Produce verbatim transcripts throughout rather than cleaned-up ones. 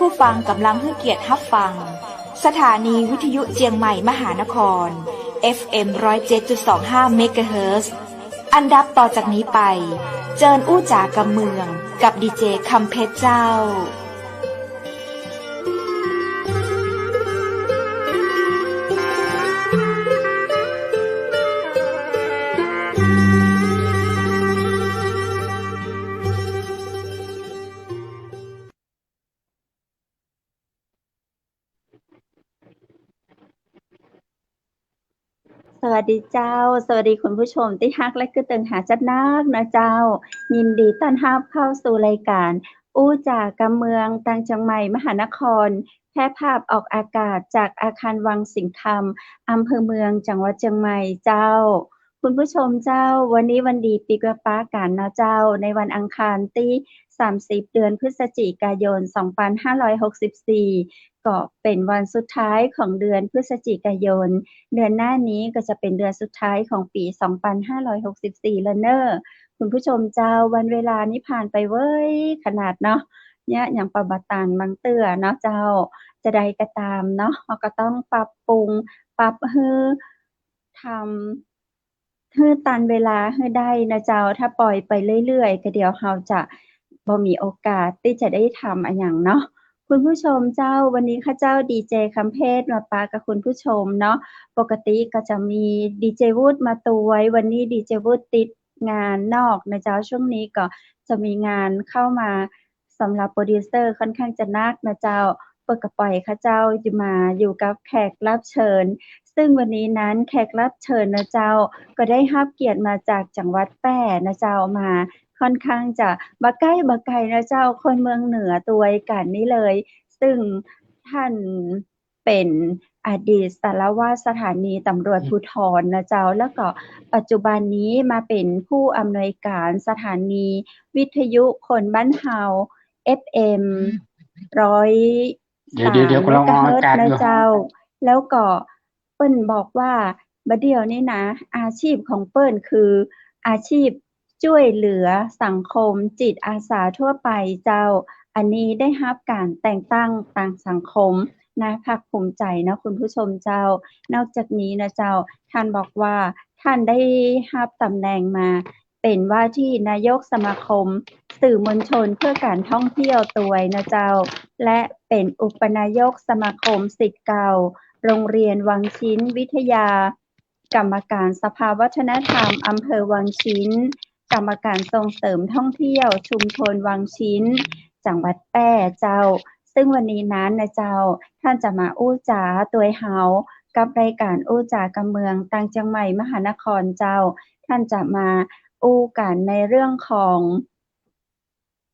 ผู้ฟังก่ำลังหื้อเกียรติฮับฟัง สถานีวิทยุเจียงใหม่มหานคร เอฟเอ็ม ร้อยเจ็ดจุดสองห้า เมกะเฮิรตซ์ อันดับต่อจากนี้ไป เจิญอู้จ๋ากำเมือง กับดีเจคำเพชรเจ้า สวัสดีเจ้า สวัสดีคุณผู้ชมตี้ฮักและกึ๊ดเติ่งหาจัดนักนะเจ้า ยินดีต้อนฮับเข้าสู่รายการอู้จ๋ากำเมือง ตางเจียงใหม่มหานคร แพร่ภาพออกอากาศจากอาคารวังสิงห์คำ อำเภอเมือง จังหวัดเจียงใหม่เจ้า คุณผู้ชมเจ้า วันนี้วันดีปิ๊กมาปะกั๋นนะเจ้า ในวันอังคารตี้สามสิบ เดือนพฤศจิกายน สองพันห้าร้อยหกสิบสี่ ก็เป๋นวันสุดท้ายของเดือนพฤศจิกายน เดือนหน้านี้ก็จะเป๋นเดือนสุดท้ายของปี๋ สองพันห้าร้อยหกสิบสี่ แล้วเน่อ คุณผู้ชมเจ้า วันเวลานี้ผ่านไปเว่ยขนาดเนาะ เนี่ย ยังปะบาตันบางเตื้อเนาะเจ้า จะใดก็ต๋ามเนาะ เฮาก็ต้องปรับปรุง ปรับหื้อ ทำ หื้อตันเวลาหื้อได้นะเจ้า ถ้าป่อยไปเรื่อยๆ ก็เดี๋ยวเฮาจะบ่มีโอกาสตี้จะได้ทำอะหยังเนาะ คุณผู้ชมเจ้า วันนี้ข้าเจ้าดีเจคำเพชรมาปะกับคุณผู้ชมเนาะ ปกติก็จะมีดีเจวุฒิมาตวย วันนี้ดีเจวุฒิติดงานนอกนะเจ้า ช่วงนี้ก็จะมีงานเข้ามา สำหรับโปรดิวเซอร์ค่อนข้างจะนักนะเจ้า เปิ้นก็ป่อยข้าเจ้าอยู่มาอยู่กับแขกรับเชิญ ซึ่งวันนี้นั้นแขกรับเชิญนะเจ้า ก็ได้ฮับเกียรติมาจากจังหวัดแป้นะเจ้า มาค่อนข้างจะบ่ใก้บ่ไกลนะเจ้า คนเมืองเหนือตวยกั๋นนี่เลย ซึ่งท่าน เป๋นอดีตสารวัตรสถานีตำรวจภูธรนะเจ้า แล้วก็ปัจจุบันนี้มาเป๋นผู้อำนวยการสถานีวิทยุคนบ้านเฮา เอฟเอ็ม ร้อยสาม เดี๋ยวๆๆ กำลังออกอากาศอยู่ เมกะเฮิรตซ์นะเจ้า แล้วก็เปิ้นบอกว่า บ่าเดี่ยวนี้นะ อาชีพของเปิ้นคืออาชีพ จ้วยเหลือสังคมจิตอาสาทั่วไปเจ้า อันนี้ได้ฮับก๋านแต่งตั้งตางสังคม น่าภาคภูมิใจ๋เนาะคุณผู้ชมเจ้า นอกจากนี้นะเจ้า ท่านบอกว่าท่านได้ฮับต๋ำแหน่งมาเป๋นว่าที่นายกสมาคมสื่อมวลชนเพื่อการท่องเที่ยวตวยนะเจ้า และเป๋นอุปนายกสมาคมศิษย์เก่าโรงเรียนวังชิ้นวิทยา กรรมการสภาวัฒนธรรมอำเภอวังชิ้น กรรมการส่งเสริมท่องเที่ยวชุมชนวังชิ้น จังหวัดแป้เจ้า ซึ่งวันนี้นั้นนะเจ้า ท่านจะมาอู้จ๋าตวยเฮา กับรายการอู้จ๋ากำเมืองตางเจียงใหม่มหานครเจ้า ท่านจะมาอู้กั๋นในเรื่องของ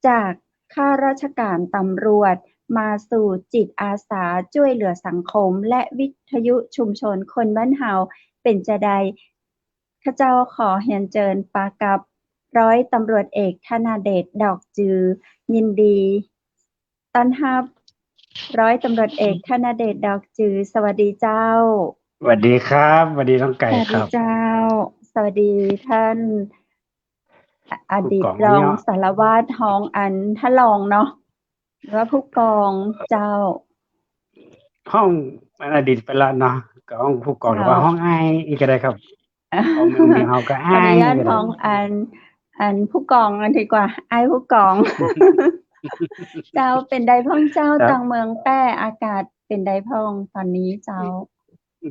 จากข้าราชการตำรวจมาสู่จิตอาสาจ้วยเหลือสังคม และวิทยุชุมชนคนบ้านเฮาเป๋นจาใด ข้าเจ้าขอเฮียนเจิญปะกับร้อยตำรวจเอกธนเดช ดอกจือ ยินดีต้อนฮับ ร้อยตำรวจเอกธนเดช ดอกจือ สวัสดีเจ้า สวัสดีครับ สวัสดีน้องไก่ครับ สวัสดีเจ้า สวัสดีท่าน อ- อดีตรองสารวัตร ฮ้องอัน ท่านรองเนาะ หรือว่าผู้กองเจ้า ฮ้องอันอดีตไปละเนาะ ก็ฮ้องผู้กองหรือว่าฮ้องอ้ายอี้ก็ได้ครับ เฮาก็อ้าย ขออนุญาตฮ้องอัน อันผู้กองอันดีกว่า อ้ายผู้กอง เจ้า เป๋นใดพ่องเจ้า ครับ ตางเมืองแป้อากาศเป๋นใดพ่องต๋อนนี้เจ้า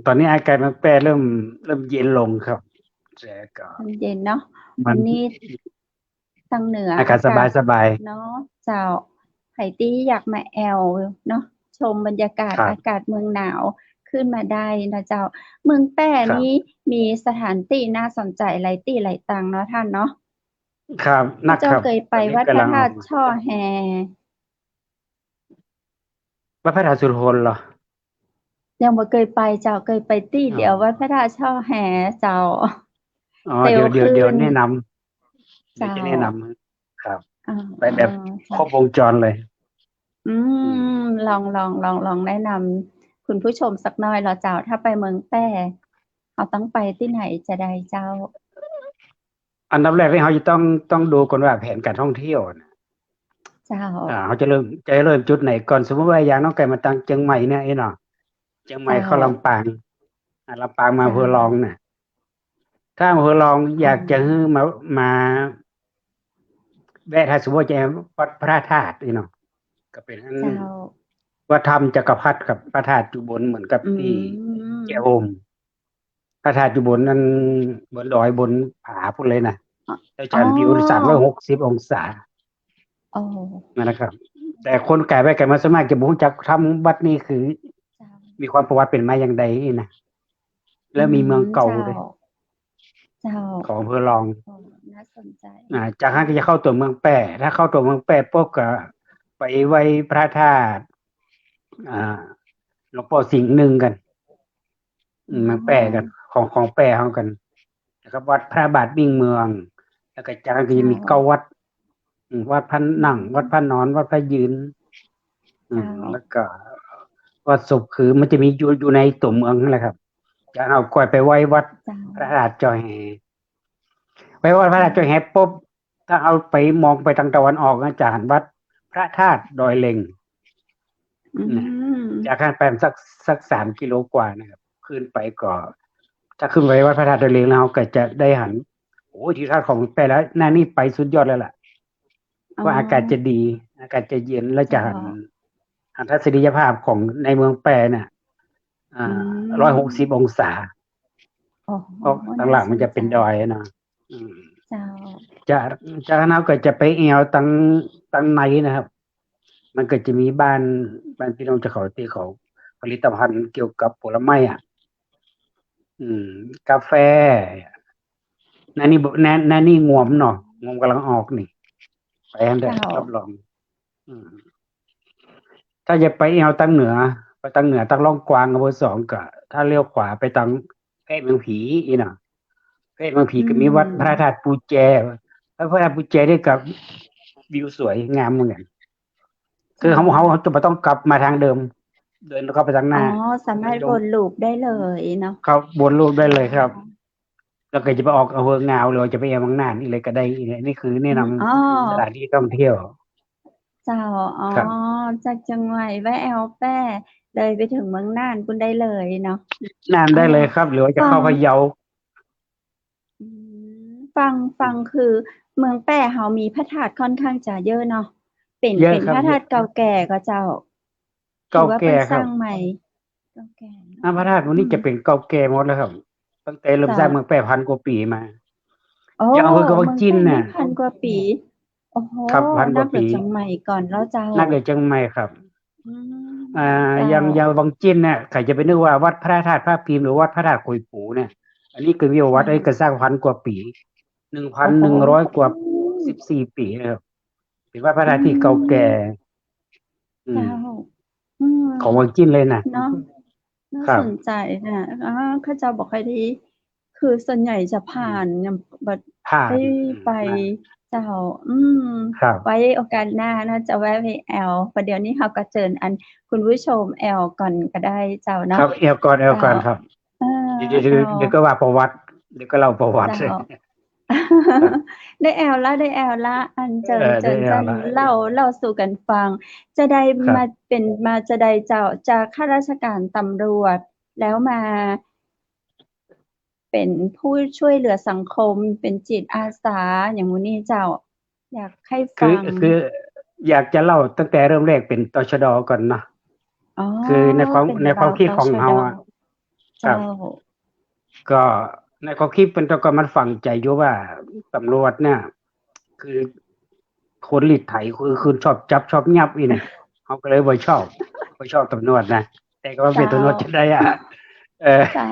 ต๋อนนี้อากาศเมืองแป้เริ่ม เริ่มเย็นลงครับ แต่ก็ เริ่มเย็นเนาะ มัน วันนี้ตางเหนืออากาศสบายๆ เนาะเจ้า ใผตี้อยากมาแอ่วเนาะ ชมบรรยากาศ ครับ อากาศเมืองหนาวขึ้นมาได้นะเจ้า เมืองแป้ ครับ นี้มีสถานตี้น่าสนใจ๋หลายตี้หลายตางเนาะท่านเนาะ ครับ นักครับ เจ้าเกยไป ต๋อนนี้ วัดพระธาตุ กำลัง ช่อแฮ วัดพระธาตุสุทนเหรอ ยังบ่เกยไปเจ้า เกยไปตี้เดียว อ๋อ วัดพระธาตุช่อแฮเจ้า อ๋อ เตียว เดี๋ยว เดี๋ยว คืน เดี๋ยวแนะนำ เดี๋ยวจะแนะนำ เจ้า ครับ อ่า ไปแบบ อ่า ครบวงจรเลย อืม อืม ลอง ลอง ลอง ลองแนะนำคุณผู้ชมสักหน่อยเหรอเจ้า ถ้าไปเมืองแป้ เฮาต้องไปตี้ไหนจาใดเจ้า อันดับแรกนี่เฮาจะต้อง ต้องดูก่อนว่าแผนการท่องเที่ยวน่ะ เจ้า อ่า เฮาจะเริ่ม จะเริ่มจุดไหนก่อน สมมุติว่าอย่างน้องแก้วมาตังเจียงใหม่เนี่ย อี้เนาะ เจียงใหม่ เจ้า เข้าลำปาง อ่า ลำปางมา เจ้า อำเภอรองน่ะ ถ้าอำเภอรอง อืม อยากจะหื้อมา มา แวะ ถ้าสมมุติว่าจะวัดพระธาตุนี่เนาะ ก็เป๋นอัน เจ้า วัดถ้ำจักรพรรดิครับ พระธาตุอยู่บนเหมือนกับตี้ อืม แจ้ห่ม พระธาตุอยู่บนนั้น บนดอยบนผาพู้นเลยนะ อ๋อ แล้วจะหันวิว อ๋อ สามร้อยหกสิบองศา โอ้ นั่นนะครับ แต่คนไก๋ไปไก๋มาส่วนมากจะบ่ฮู้จักถ้ำวัดนี้คือ เจ้า มีความประวัติเป๋นมาอย่างใดนี่นะ แล้วมีเมืองเก่าด้วย อืม เจ้า เจ้า ของอำเภอรอง โอ้ น่าสนใจ อ่า จากนั้นก็จะเข้าตั๋วเมืองแป้ ถ้าเข้าตั๋วเมืองแป้ปุ๊บก็ไปไหว้พระธาตุ อ่า หลวงป้อสิงห์นึ่งกั๋น อืม เมืองแป้กั๋น ของ ของแป้เฮากั๋น แล้วก็วัดพระบาทมิ่งเมือง แล้วก็จากนั้นก็จะมี เจ้า เก้าวัด อืม วัดพระนั่ง อืม วัดพระนอน วัดพระยืน อืม เจ้า แล้วก็วัดศพ คือมันจะมีอยู่ อยู่ในตั๋วเมืองนั่นแหละครับ จากนั้นเฮาก่อยไปไหว้วัด เจ้า พระธาตุจอแฮ ไปวัดพระธาตุจอแฮปุ๊บ ถ้าเฮาไปมองไปตางตะวันออกนะ จะหันวัดพระธาตุดอยเล็ง อืม นะ จากหั้นไปสัก สักสามกิโลกว่านะครับ ขึ้นไปก็ ถ้าขึ้นไปวัดพระธาตุดอยเล็งแล้ว เฮาก็จะได้หัน โอ้ย ทิวทัศน์ของแป้แล้ว หน้านี่ไปสุดยอดเลยล่ะ อ๋อ เพราะอากาศจะดี อากาศจะเย็น แล้วจะหัน เจ้า หันทัศนียภาพของในเมืองแป้น่ะ อ่า อืม ร้อยหกสิบองศา โอ้โห เพราะตางหลังมันจะเป๋นดอยเนาะ อืม เจ้า จะ จากนั้นก็จะไปแอ่วตาง ตางในนะครับ มันก็จะมีบ้าน บ้านพี่น้องเจ้าเขาตี้เขาผลิตภัณฑ์เกี่ยวกับผลไม้อะ อืม กาแฟ หน้านี่บ่ หน้า หน้านี่งวมเนาะ งวมก่ำลังออกนี่ ไปหั้นได้ เจ้า รับรอง อืม ถ้าจะไปแอ่วตางเหนือ ไปตางเหนือ ตางล่องกวาง อำเภอสองก็ ถ้าเลี้ยวขวาไปตางแพร่เมืองผีอี้เนาะ แพร่เมืองผีก็มีวัด อืม พระธาตุปูแจ แล้วพระธาตุปูแจนี่ก็วิวสวยงามเหมือนกั๋น คือเฮา เจ้า เฮา เฮาจะบ่ต้องกลับมาตางเดิม เดินเข้าไปตางหน้า อ๋อ สามารถวนลูปได้เลยเนาะ ครับ วนลูปได้เลยครับ อ๋อ แล้วก็จะไปออกอำเภองาว หรือว่าจะไปแอ่วเมืองน่านอี้เลยก็ได้ อี้เลย นี่คือแนะนำ อืม อ๋อ สถานที่ท่องเที่ยว เจ้า อ๋อ ครับ จากเจียงใหม่ไปแอ่วแป้ เลยไปเถิงเมืองน่านปู้นได้เลยเนาะ น่านได้เลยครับ อ๋อ หรือว่าจะเข้า ฟัง พะเยา อืม ฟัง อืม ฟังคือเมืองแป้เฮามีพระธาตุค่อนข้างจะเยอะเนาะ เป๋น เยอะครับ เป๋นพระธาตุเก่าแก่ก่อเจ้า เก่าแก่ครับ ถือว่าเปิ้นสร้างใหม่ เก่าแก่เนาะ อ่า พระธาตุพวกนี้ อืม จะเป๋นเก่าแก่หมดแล้วครับ ตั้งแต่เริ่มสร้าง เจ้า เมืองแป้พันกว่าปี๋มา โอ้ อย่างอำเภอกระวังจินน่ะ เมืองแป้นี่พันกว่าปี๋ โอ้โห ครับ พันกว่าปี๋ นับจากเจียงใหม่ก่อนแล้วเจ้า นับจากเจียงใหม่ครับ อืม อ่า เจ้า อย่าง อย่างวังจินเนี่ย ใผจะไปนึกว่าวัดพระธาตุพระพิมพ์ หรือวัดพระธาตุขุยปูเนี่ย อันนี้ก็มีประวัติ ใช่ เอ้ย ก็สร้างพันกว่าปี๋ หนึ่งพันหนึ่งร้อย โอ้โห กว่า สิบสี่ปี๋นะครับ เป๋นวัดพระธาตุตี้เก่าแก่ อืม อืม เจ้า อืม ของวังจินเลยนะ เนาะ น่า ครับ สนใจนะ อ่า ข้าเจ้าบ่ค่อยได้ คือส่วนใหญ่จะผ่าน อืม เนี่ย บัด ผ่าน ได้ อืม ไป นั่น เจ้า อืม ครับ ไว้โอกาสหน้าน่าจะแวะไปแอ่ว ประเดี๋ยวนี้เฮาก็เจิญอันคุณผู้ชมแอ่วก่อนก็ได้เจ้าเนาะ ครับ แอ่วก่อน แอ่วก่อน เจ้า ครับ เออ เดี๋ยว เดี๋ยว เจ้า เดี๋ยวก็ว่าประวัติ เดี๋ยวก็เล่าประวัติ เจ้า ครับ ได้แอ่วละ ได้แอ่วละ อันเจิญ เออ เจิญ ได้แอ่วละ เจิญเล่า เล่าสู่กั๋นฟัง จะได้ ครับ มา เป๋นมาจะใดเจ้า จากข้าราชการตำรวจ แล้วมา เป๋นผู้ช่วยเหลือสังคม เป๋นจิตอาสา อย่างหมู่นี้เจ้า อยากหื้อฟัง คือ คืออยากจะเล่าตั้งแต่เริ่มแรกเป๋น ตชด. ก่อนเนาะ อ๋อ คือในความ เป๋น ในความคิดของเฮาอะ ตชด. ครับ เจ้า ก็ในความคิดเป๋นตะกอนมันฝังใจ๋อยู่ว่าตำรวจเนี่ย คือคนรีดไถ คือ คือชอบจับชอบยับอี้เนี่ย เฮาก็เลยบ่ชอบ บ่ชอบตำรวจนะ แต่ก็ว่าเป๋นตำรวจ เจ้า จะใดอะ เออ เจ้า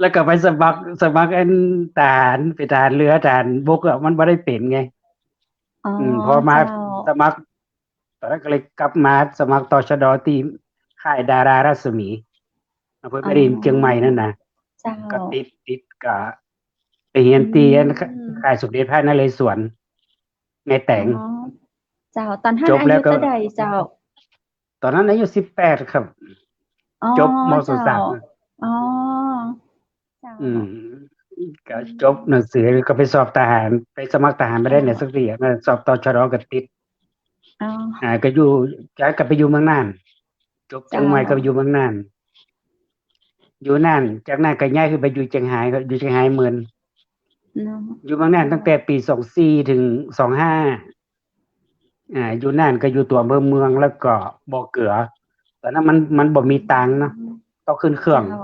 แล้วก็ไปสมัคร สมัครอันทหาร เป๋นทหารเรือ ทหารบกอะ มันบ่ได้เป๋นไง อ๋อ อืม พอมา เจ้า สมัคร ตอนนั้นก็เลยกลับมาสมัคร ตชด. ตี้ค่ายดารารัศมี อำเภอแม่ริม อ๋อ เจียงใหม่นั่นนะ เจ้า ก็ติด ติดก็ไปเฮียนตี้ อืม ค่ายสมเด็จพระนเรศวร แม่แตง อ๋อ เจ้า ต๋อนหั้น จบแล้วก็ อายุเต้าใดเจ้า ต๋อนนั้นอายุสิบแปดครับ อ๋อ จบ ม.ศ. เจ้า สาม อ๋อ เจ้า อืม ก็ อืม จบหนังสือก็ไปสอบทหาร ไปสมัครทหารบ่ได้เนี่ย เจ้า สักทีอะ สอบ ตชด. ก็ติด อ๋อ อ่า ก็อยู่ จากนั้นก็ไปอยู่เมืองน่าน จบเจียงใหม่ก็ไปอยู่เมืองน่าน อยู่น่าน จากนั้นก็ย้ายขึ้นไปอยู่เจียงฮาย ก็อยู่เจียงฮายเมิน เนาะ อยู่เมืองน่านตั้งแต่ปี๋สองสี่ถึงสองห้า อ่า อยู่น่านก็อยู่ตั๋วอำเภอเมือง แล้วก็บ่อเกือ ตอนนั้นมัน มันบ่มีตางค์เนาะ ต้องขึ้นเครื่อง เจ้า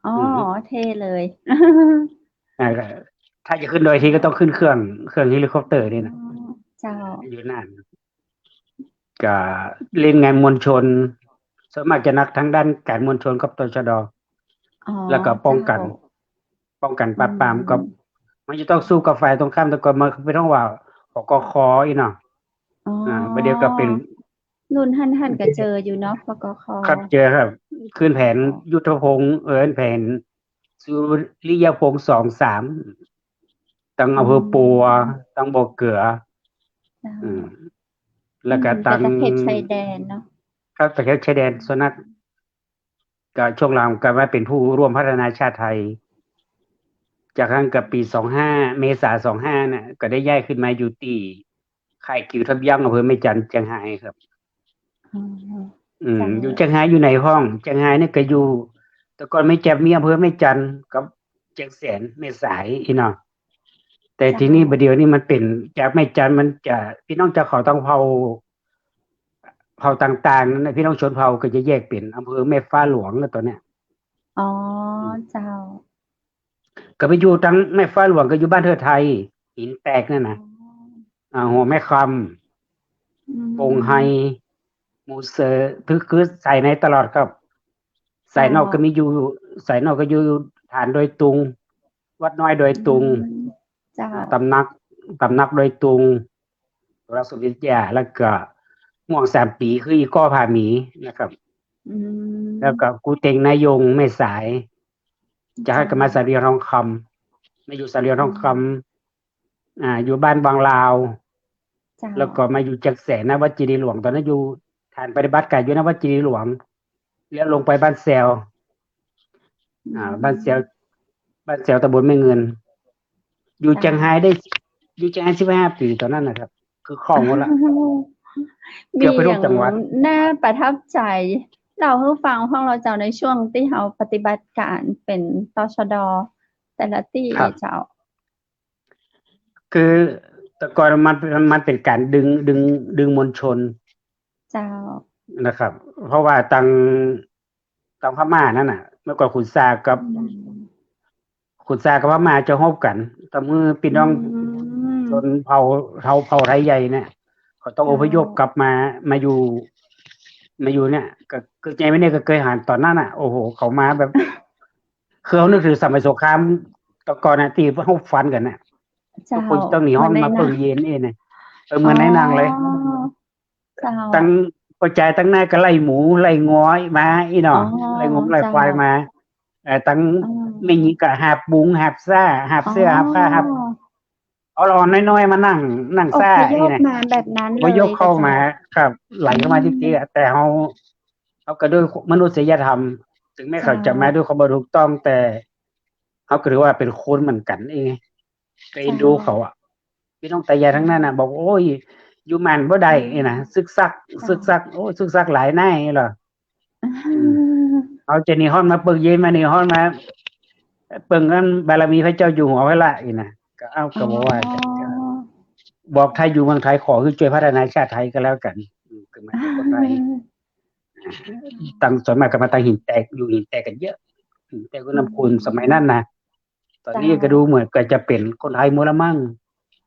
อ๋อ อืม เท่เลย อ่า ก็ถ้าจะขึ้นดอยทีก็ต้องขึ้นเครื่อง เครื่องเฮลิคอปเตอร์นี่นะ อ๋อ เจ้า อยู่น่าน ก็เล่นงานมวลชน ส่วนมากจะหนักทางด้านการมวลชนกับ ตชด. อ๋อ แล้วก็ป้องกัน เจ้า ป้องกันปราบปราม อืม ก็มันจะต้องสู้กับฝ่ายตรงข้าม แต่ก่อนมันเป็นห้องว่า ปกค. อี้เนาะ อ๋อ อ่า ประเดี๋ยวก็เป็น รุ่นหั้นๆ ก็เจออยู่เนาะ ปกค. ครับ เจอครับ ขึ้นแผน อ๋อ ยุทธพงษ์ เอ่อ แผนสุริยพงษ์สองสาม ตังอำเภอปัว อืม ตังบ่อเกือ เจ้า อืม แล้วก็ อืม ตัง เป็นตะเข็บชายแดนเนาะ ครับ ตะเข็บชายแดน ส่วนนัก ก็ช่วงหลังก็มาเป็นผู้ร่วมพัฒนาชาติไทย จากนั้นก็ปี๋สองห้า เมษาสองห้าน่ะ ก็ได้ย้ายขึ้นมาอยู่ตี้ค่ายกิ๋วทับยั้ง อำเภอแม่จันทน์ เจียงฮายครับ อ๋อ อืม เจ้า อยู่เจียงฮายอยู่ในห้อง เจียงฮายนี่ก็อยู่ แต่ก่อนแม่จันทน์มีอำเภอแม่จันทน์กับเจียงแสน แม่สาย อี้เนาะ แต่ เจ้า ทีนี้บ่าเดี่ยวนี้มันเป๋น จากแม่จันทน์มันจะ ปี้น้องเจ้าเขาตังเผ่า เผ่าต่างๆ นั่นนะ ปี้น้องชนเผ่าก็จะแยกเป๋นอำเภอแม่ฟ้าหลวงแล้วตอนเนี้ย อ๋อ อืม เจ้า ก็ไปอยู่ตังแม่ฟ้าหลวง ก็อยู่บ้านเทิดไทย หินแตกนั่นนะ อ๋อ อ่า หัวแม่คำ อืม ปงไฮ หมู่เสอ คือ คือสายในตลอดครับ สายนอก เจ้า ก็มีอยู่ สายนอกก็อยู่ฐานดอยตุง วัดน้อยดอยตุง อืม เจ้า อ่า ตำหนัก ตำหนักดอยตุง วรสุวิทยา แล้วก็ม่วงสามปี๋ คืออีก้อผาหมีนะครับ อืม แล้วก็กูเต็งนายง แม่สาย จากนั้นก็มา เจ้า สาลีทองคำ มาอยู่สาลีทองคำ อืม อ่า อยู่บ้านวังลาว เจ้า แล้วก็มาอยู่เจียงแสน ณ วัดเจดีย์หลวง ตอนนั้นอยู่ฐานปฏิบัติการอยู่ ณ วัดเจดีย์หลวง แล้วลงไปบ้านแซว อ่า อืม บ้านแซว บ้านแซว ตำบลแม่เงิน อยู่ เจ้า เจียงฮายได้ อยู่เจียงฮายสิบห้าปี๋ตอนนั้นนะครับ คือคล่องหมดละ เกือบไปทุกจังหวัด มีอย่างน่าประทับใจ เล่าหื้อฟังพ่องเฮาเจ้า ในช่วงตี้เฮาปฏิบัติการเป๋น ตชด. แต่ละตี้ ครับ เจ้า คือแต่ก่อนมัน มันเป๋นก๋านดึง ดึง ดึงมวลชน เจ้า นะครับ เพราะว่าตัง ตังพม่านั่นน่ะ เมื่อก่อนขุนสากับ อืม ขุนสากับพม่าจะฮบกั๋น ตะมื้อปี้น้อง อืม ชนเผ่า เผ่า เผ่าไทยใหญ่เนี่ย เขาต้องอพยพ เจ้า กลับมา มาอยู่ มาอยู่เนี่ย ก็ คือเจียงใหม่เนี่ยก็เกยหันต๋อนนั้นน่ะ โอ้โห เขามาแบบ คือเฮานึกเถิงสมัยสงครามแต่ก่อนน่ะ ตี้ฮบฟันกั๋นน่ะ เจ้า ทุกคนต้องหนีฮ้อนมาเปิ้งเย็นอี้นะ เออ เหมือนในหนังเลย อ๋อ เจ้า ตัง ป้อจายตังหน้าก็ไล่หมูไล่งัวมาอี้เนาะ อ๋อ ไล่งัวไล่ควายมา เจ้า เอ่อ ตัง อืม แม่ญิงก็หาบบุงหาบซ้า หาบเสื้อ อ๋อ หาบผ้า หาบ เอาหลานน้อยๆ มานั่ง นั่งซ้า อพยพ อี้นะ มาแบบนั้นเลย อพยพเข้ามา เจ้า ครับ ไหลเข้ามา อืม จริงๆ อะ แต่เฮา เฮาก็ด้วยมนุษยธรรม ถึงแม้ เจ้า เขาจะมาด้วยความบ่ถูกต้อง แต่เฮาก็ถือว่าเป๋นคนเหมือนกั๋นอี้ไง ก็เอ็นดู เจ้า เขาอะ ปี้น้องต๋ายายตังนั้นน่ะ บอก โอ้ย อยู่หมั้นบ่ได้ อืม อี้นะ สึกสัก เจ้า สึกสัก โอ้ย สึกสักหลายนายอี้เหรอ อืม เฮาจะหนีฮ้อนมาเปิ้งเย็น มาหนีฮ้อนมาเปิ้งอันบารมีพระเจ้าอยู่หัวไว้ละ อี้นะ ก็ เอ้า ก็บอกว่า อ๋อ บอกถ้าอยู่เมืองไทยขอหื้อจ้วยพัฒนาชาติไทยก็แล้วกั๋น อืม คือมาจากคนไทย ตัง ส่วนมากก็มาตังหินแตก อยู่หินแตกกั๋นเยอะ หินแตกวังน้ำขุ่น อืม สมัยนั้นนะ ต๋อนนี้ เจ้า ก็ดูเหมือนกับจะเป๋นคนไทยหมดละมั้ง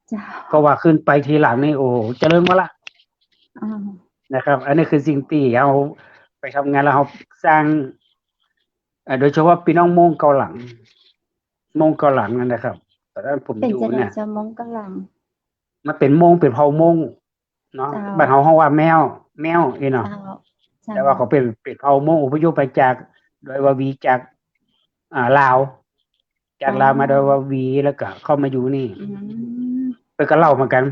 เจ้า เพราะว่าขึ้นไปทีหลังนี่ โอ้โห เจริญหมดละ อ่า นะครับ อันนี้คือสิ่งตี้เฮาไปทำงานแล้วเฮาสร้าง เอ่อ โดยเฉพาะปี้น้องม้งเกาหลัง ม้งเกาหลังนั่นนะครับ ต๋อนนั้นผม เป๋น อยู่ จั่งใด เนี่ย เจ้า ม้งเกาหลัง มันเป๋นม้ง เป๋นเผ่าม้ง เนาะ เจ้า บ้านเฮาฮ้องว่าแม้ว แม้วอี้เนาะ เจ้า เจ้า แต่ว่าเขาเป๋น เป๋นเผ่าม้งอพยพไปจากดอยวาวี จาก อ่า ลาว จากลาวมา อ๋อ ดอยวาวี แล้วก็เข้ามาอยู่นี่ อืม เปิ้นก็เล่าเหมือนกั๋น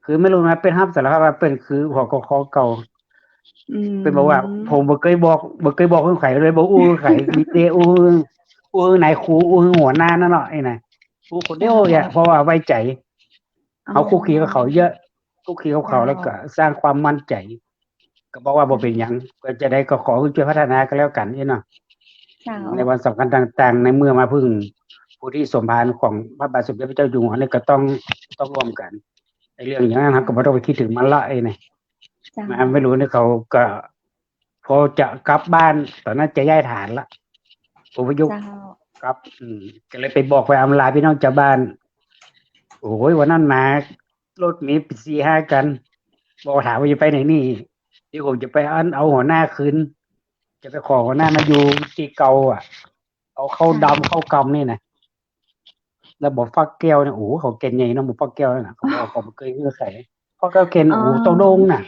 คือไม่รู้นะ เปิ้นฮับสารภาพว่าเปิ้นคือ ผกค. เก่า อืม เปิ้นบอกว่า ผมบ่เกยบอก บ่เกยบอกหื้อใผเลย บ่อู้หื้อใผ มีแต่อู้หื้อ อู้หื้อนายครู อู้หื้อหัวหน้านั่นเนาะ อี้นะ อู้คนเดียวเนี่ย เจ้า เพราะว่าไว้ใจ๋ อ๋อ เฮาคลุกคลีกับเขาเยอะ คลุกคลีกับเขา เจ้า แล้วก็สร้างความมั่นใจ๋ ก็บอกว่าบ่เป๋นหยัง ก็จะใดก็ขอหื้อจ้วยพัฒนาก็แล้วกั๋นอี้เนาะ เจ้า ในวันสำคัญต่างๆ ในเมื่อมาเพิ่งผู้ที่สมภารของพระบาทสมเด็จพระเจ้าอยู่หัวนี่ก็ต้อง ต้องร่วมกั๋น ไอ้เรื่องอย่างนั้นเฮาก็บ่ต้องไปกึ๊ดเถิงมันละ ไอ้นี่ เจ้า มาไม่รู้นี่เขาก็ พอจะกลับบ้าน ต๋อนนั้นจะย้ายฐานละ อพยพ เจ้า กลับ อืม ก็เลยไปบอกไปอำลาพี่น้องจาวบ้าน โอ้ย วันนั้นมา รถมีสี่ห้าคัน บอกถามว่าจะไปไหนนี่ เดี๋ยวผมจะไปอันเอาหัวหน้าคืน จะไปขอหัวหน้ามาอยู่ตี้เก่าอะ เอาเข้าดำ เจ้า เข้ากำนี่นะ แล้วบ่อฟักแก้วเนี่ย โอ้โห เขาเก่นใหญ่เนาะ บ่อฟักแก้วนั่นน่ะ เขาบอกเขาบ่เกยหื้อใผ ฟักแก้วเก่น อ๋อ โอ้โห เต้าโด่งน่ะ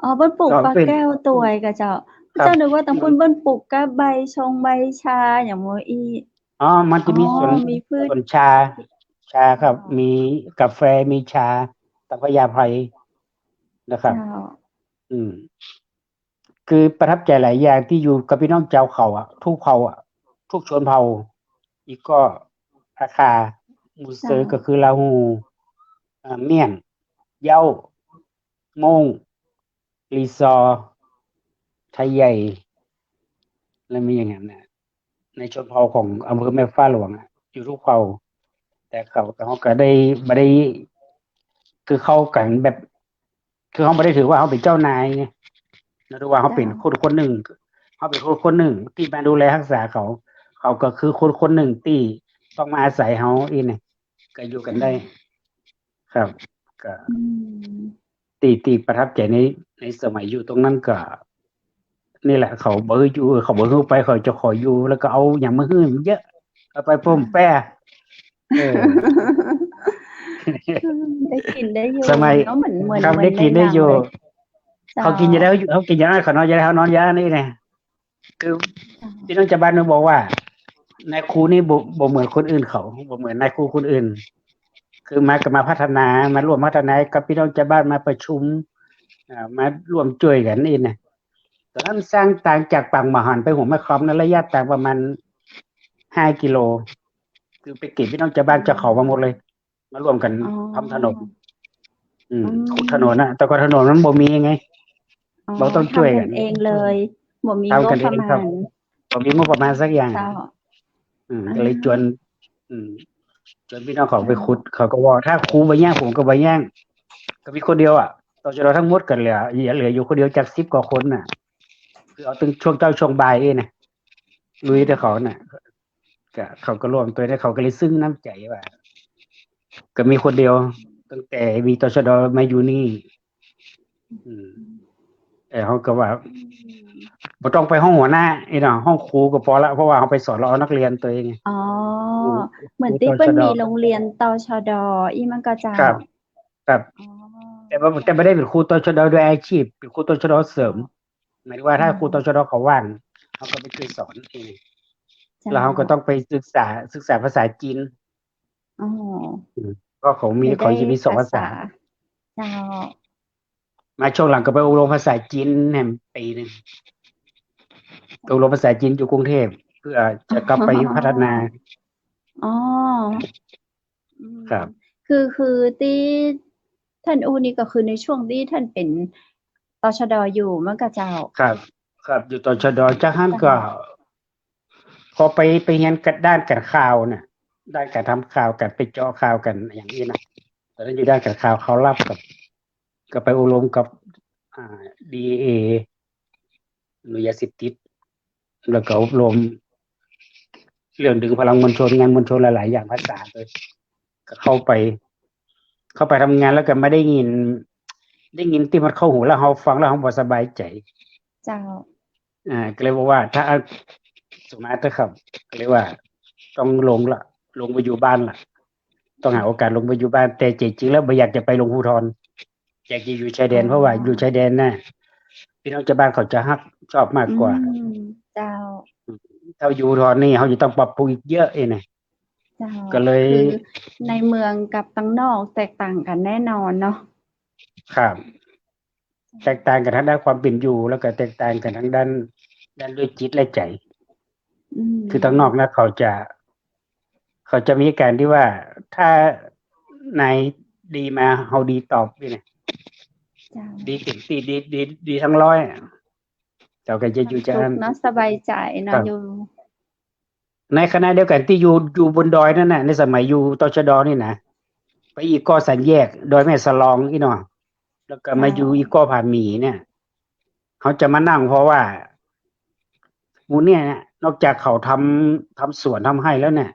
อ๋อ เปิ้นปลูก ก็เป๋น ฟักแก้วตวยก่อเจ้า ครับ เจ้า นึกว่าตังปุ้นเปิ้นปลูกก้าใบชงใบชาอย่างหมู่อี้ อ๋อ มันจะมี อ๋อ สวน มีพืช สวนชา ชาครับ อ๋อ มีกาแฟ มีชา ตางพญาไพรนะครับ เจ้า อืม คือประทับใจ๋หลายอย่างตี้อยู่กับพี่น้องจาวเขาอะ กู้เผ่าอะ กู้ชนเผ่า อี้ก็ อาคา มูเซอ เจ้า ก็คือลาหู อ่า เมียน เย้า ม่ง ลีซอ ไทใหญ่ แล้วมีอย่างนั้นน่ะ ในชนเผ่าของอำเภอแม่ฟ้าหลวงอะ อยู่กู้เผ่า แต่เขา แต่เขาก็ได้ บ่ได้ คือเข้ากั๋นแบบ คือเขาบ่ได้ถือว่าเขาเป๋นเจ้านายไง เฮาถือว่าเขาเป๋น เจ้า คนคนนึ่ง เขาเป๋นคนคนนึ่งตี้มาดูแลฮักษาเขา เขาก็คือคนคนนึ่งตี้ต้องมาอาศัยเขาอี้นี่ ก็อยู่กั๋นได้ ครับ ก็ อืม ตี้ ตี้ประทับใจ๋ใน ในสมัยอยู่ตรงนั้นก็ นี่แหละ เขาบ่หื้ออยู่ เขาบ่หื้อไป เขาจะขออยู่ แล้วก็เอาหยังมาหื้อเยอะ เอาไปป้มแป้ เออ ได้กิ๋นได้อยู่ สมัย เนาะ เหมือน เหมือน ครับ เหมือน ได้กิ๋นได้อยู่ ในหนังเลย เจ้า เขากิ๋นจะได้ เขากิ๋นอย่างนั้น เขานอนจะได้ เขานอนอย่างนี้นะ คือ เจ้า พี่น้องจาวบ้านมันบอกว่า นายครูนี่บ่ บ่เหมือนคนอื่นเขา บ่เหมือนนายครูคนอื่น คือมาก็มาพัฒนา มาร่วมพัฒนากับพี่น้องจาวบ้าน มาประชุม อ่า มาร่วมจ้วยกั๋นนี่นะ ต๋อนนั้นสร้างตางจากปากหม่าหันไปหัวแม่คอมนะ ระยะตางประมาณห้ากิโล คือไปเก็บพี่น้องจาวบ้าน อืม จาวเขามาหมดเลย มาร่วมกั๋น อ๋อ ทำถนน อืม อืม ขุดถนนน่ะ แต่ก่อนถนนมันบ่มีไง อ๋อ บ่ต้องจ้วยกั๋น ทำกั๋นเองเลย บ่มี ทำกั๋นเองครับ งบประมาณ บ่มีงบประมาณสักอย่าง เจ้า อืม อ่า ก็เลยจวน อืม จวนพี่น้องเขาไปขุด เจ้า เขาก็ว่า ถ้าครูบ่แย้ง ผมก็บ่แย้ง ก็มีคนเดียวอะ ตชด. ทั้งหมดก็เหลือ เหลืออยู่คนเดียวจากสิบกว่าคนน่ะ คือเอาตึงช่วงเจ๊าช่วงบ่ายเองนะ ลุยแต่เขาน่ะ ก็เขาก็ร่วมจ้วยได้ เขาก็เลยซึ้งน้ำใจ๋ว่า ก็มีคนเดียว ตั้งแต่มี ตชด. มาอยู่นี่ อืม แต่เขาก็ว่า อืม บ่ต้องไปห้องหัวหน้าอี้เนาะ ห้องครูก็ปอละ เพราะว่าเขาไปสอนละออนักเรียนตวยไง อ๋อ ครู เหมือนตี้เปิ้น ตชด. มีโรงเรียน ตชด. อี้มันก็จะ ครับ ครับ อ๋อ แต่ว่า แต่บ่ได้เป๋นครู ตชด. โดยอาชีพ เป๋นครู ตชด. เสริม หมายถึงว่าถ้า อ๋อ ครู ตชด. เขาว่าง เขาก็ไปจ้วยสอนเอง เจ้า แล้วเขาก็ต้องไปศึกษา ศึกษาภาษาจีน อ๋อ อืม เพราะเขามี จะได้ เขาจะมีสองภาษา ภาษา เจ้า มาช่วงหลังก็ไปอบรมภาษาจีนแหมปีหนึ่ง อบรมภาษาจีนอยู่กรุงเทพฯ เพื่อจะกลับไปพัฒนา อ๋อ อืม ครับ คือ คือตี้ท่านอู้นี่ก็คือในช่วงตี้ท่านเป๋น ตชด. อยู่แม่นก่อเจ้า ครับ ครับ อยู่ ตชด. จากหั้นก็ เจ้า พอไป ไปเฮียนกับด้านก๋านข่าวน่ะ ด้านก๋านทำข่าว ก๋านไปเจาะข่าว ก๋านอย่างอี้นะ ต๋อนนั้นอยู่ด้านก๋านข่าว ข่าวลับกับ ก็ไปอบรมกับ อ่า ดีเอ หน่วยยาเสพติด แล้วก็อบรมเรื่องดึงพลังมวลชน งานมวลชนหลายๆ อย่าง ภาษาเลย ก็เข้าไป เข้าไปทำงานแล้วก็มาได้ยิน ได้ยินตี้มันเข้าหูแล้วเฮาฟังแล้วเฮาบ่สบายใจ๋ เจ้า อ่า ก็เลยบอกว่าถ้า สมมาเถอะครับ ก็เลยว่าต้องลงละ ลงไปอยู่บ้านละ ต้องหาโอกาสลงไปอยู่บ้าน แต่จริงๆ แล้วบ่อยากจะไปลงภูธร อยากจะอยู่ชายแดน อ๋อ เพราะว่าอยู่ชายแดนน่ะ พี่น้องจาวบ้านเขาจะฮักชอบมากกว่า อืม เจ้า ถ้าอยู่ภูธรนี่เฮาจะต้องปรับปรุงอีกเยอะเองนะ เจ้า ก็เลย คือในเมืองกับตังนอกแตกต่างกั๋นแน่นอนเนาะ ครับ แตกต่างกั๋นทางด้านความเป๋นอยู่ แล้วก็แตกต่างกั๋นทางด้าน ด้านด้วยจิตและใจ๋ อืม คือตังนอกนะ เขาจะ เขาจะมีก๋านตี้ว่า ถ้านาย ดีมา เฮาดีตอบนี่นะ เจ้า ดีเต็มตี้ ดี ดี ดีตังร้อยอะ เจ้าก็จะอยู่ ความสุข จะอั้น เนาะ สบายใจ๋เนาะ ครับ อยู่ ในขณะเดียวกั๋นตี้อยู่ อยู่บนดอยนั่นน่ะ ในสมัยอยู่ ตชด นี่นะ ไปอีกก้อสามแยก ดอยแม่สลองอี้เนาะ แล้วก็มา เจ้า อยู่อีกก้อผาหมีเนี่ย เขาจะมานั่ง เพราะว่าหมู่เนี่ยนะ นอกจากเขาทำ ทำสวนทำไฮ่แล้วเนี่ย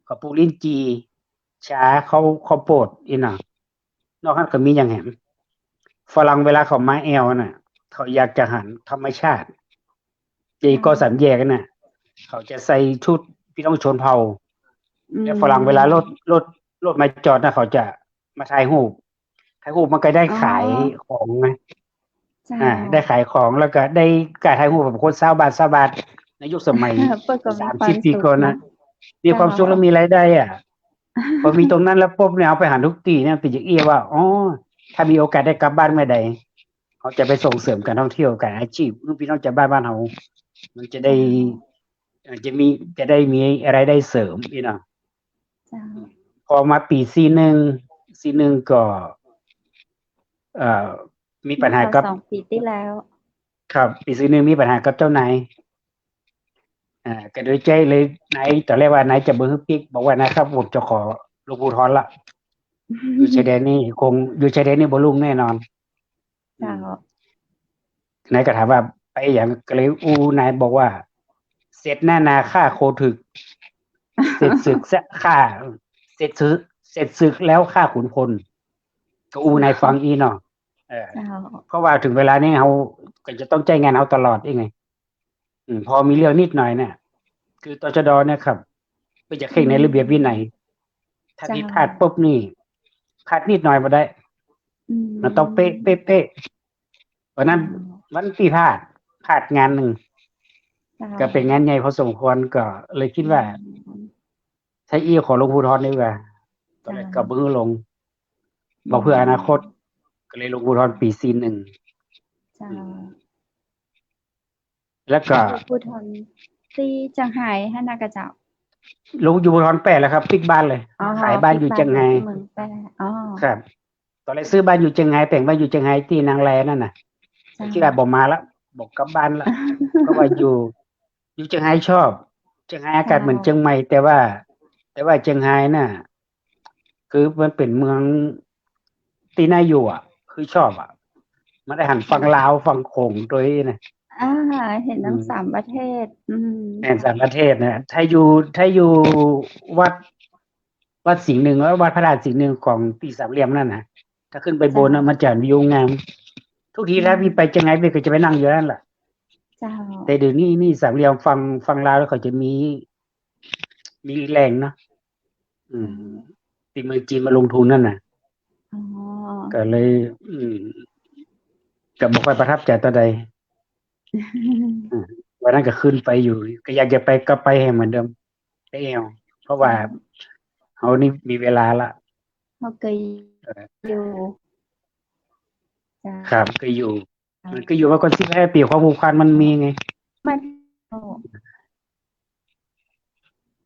เขาปลูกลิ้นจี่ ชา ข้าว ข้าวโพดอี้เนาะ นอกนั้นก็มีอย่างแหม ฝรั่งเวลาเขามาแอ่วน่ะ เขาอยากจะหันธรรมชาติ เจ้า อีกก้อสามแยกน่ะ เขาจะใส่ชุดพี่น้องชนเผ่า อืม แล้วฝรั่งเวลารถ รถ รถมาจอดน่ะ เขาจะมาถ่ายรูป ถ่ายรูปมันก็ได้ อ๋อ ขายของนะ เจ้า อ่า ได้ขายของ แล้วก็ได้การถ่ายรูปกับคนซาวบาท ซาวบาท ในยุคสมัย เปิ้นก็มี สามสิบ ความสุข ปีก่อนนะ เนาะ มีความสุข เจ้า แล้วมีรายได้อะ พอมีตรงนั้นแล้วปุ๊บเนี่ย เอาไปหันทุกตี้เนี่ย เปิ้นจะเอี้ยว่า อ๋อ ถ้ามีโอกาสได้กลับบ้านเมื่อใด เขาจะไปส่งเสริมการท่องเที่ยว การอาชีพ เพื่อพี่น้องชาวบ้านบ้านเฮา มันจะได้ เจ้า เอ่อ จะมี จะได้มีรายได้เสริมอี้เนาะ เจ้า พอมาปี๋สี่หนึ่ง สี่หนึ่งก็ เอ่อ มีปัญหากับ สองปี๋ตี้แล้ว ครับ ปี๋สี่หนึ่งมีปัญหากับเจ้านาย อ่า ก็โดยใจ๊เลย นาย ต๋อนแรกว่านายจะบ่หื้อปิ๊ก บอกว่านายครับ ผมจะขอลงภูธรละ อยู่ชายแดนนี่คง อยู่ชายแดนนี่บ่รุ่งแน่นอน เจ้า อืม นายก็ถามว่าไปอะหยัง ก็เลยอู้ นายบอกว่า เสร็จหน้านาข้าโคถึก เสร็จศึกซะข้า เสร็จศึก เสร็จศึกแล้วข้าขุนพล ก็อู้นายฟังอี้เนาะ เออ เจ้า เพราะว่าเถิงเวลานี้เฮาก็จะต้องใจ๊งานเฮาตลอดอี้ไง อืม พอมีเรื่องนิดหน่อยเนี่ย คือ ตชด เนี่ยครับ เปิ้นจะเคร่งในระเบียบวินัย ถ้า เจ้า ผิดพลาดปุ๊บนี่ พลาดนิดหน่อยบ่ได้ อืม มันต้องเป๊ะ เป๊ะ เป๊ะ วันนั้น เจ้า วันตี้พลาด พลาดงานหนึ่ง เจ้า ก็เป๋นงานใหญ่พอสมควร ก็เลยกึ๊ดว่า อืม ถ้าอี้ขอลงภูธรดีกว่า ต๋อนแรก เจ้า ก็บ่หื้อลง บอกเพื่ออนาคต อืม ก็เลยลงภูธรปี๋สี่หนึ่ง เจ้า อืม แล้วก็ อยู่ภูธรตี้เจียงไฮ้หั้นนะเจ้า ลงอยู่ภูธรแป้แล้วครับ ปิ๊กบ้านเลย อ๋อ ขายบ้านอยู่เจียงไฮ้ ปิ๊กบ้านอยู่เมืองแป้ อ๋อ ครับ ต๋อนแรกซื้อบ้านอยู่เจียงไฮ้ แป๋งบ้านอยู่เจียงไฮ้ตี้นางแลนั่นน่ะ เจ้า กึ๊ดว่าบ่มาละ บ่กลับบ้านละ เพราะว่าอยู่ อยู่เจียงไฮ้ชอบ เจียงไฮ้อากาศเหมือนเจียงใหม่ เจ้า แต่ว่า แต่ว่าเจียงไฮ้น่ะ คือมันเป๋นเมืองตี้น่าอยู่อะ คือชอบอะ มันได้หันฝั่งลาว ฝั่งโขงตวยนะ อ่า หันตัง อืม สามประเทศ อืม หันสามประเทศนะ ถ้าอยู่ ถ้าอยู่วัด วัดสิงห์หนึ่ง แล้ววัดพระธาตุสิงห์หนึ่งของตี้สามเหลี่ยมนั่นนะ ถ้าขึ้นไปบนนะ เจ้า มันจะหันวิวงาม ทุกที อืม ถ้าพี่ไปเจียงไฮ้ พี่ก็จะไปนั่งอยู่นั่นแหละ เจ้า แต่เดี๋ยวนี้นี่สามเหลี่ยมฝั่ง ฝั่งลาวแล้วเขาจะมี มีแหล่งเนาะ อืม อืม ตี้เมืองจีนมาลงทุนนั่นน่ะ อ๋อ ก็เลย อืม ก็บ่ค่อยประทับใจ๋เต้าใด อืม วันนั้นก็ขึ้นไปอยู่ ก็อยากจะไป ก็ไปแหมเหมือนเดิม ไปแอ่ว เพราะว่า เจ้า เฮานี่มีเวลาละ เฮาเกย เออ อยู่ เจ้า ครับ เกยอยู่ มันก็อยู่มาก่อนสิบห้าปี๋ ความผูกพันมันมีไง มัน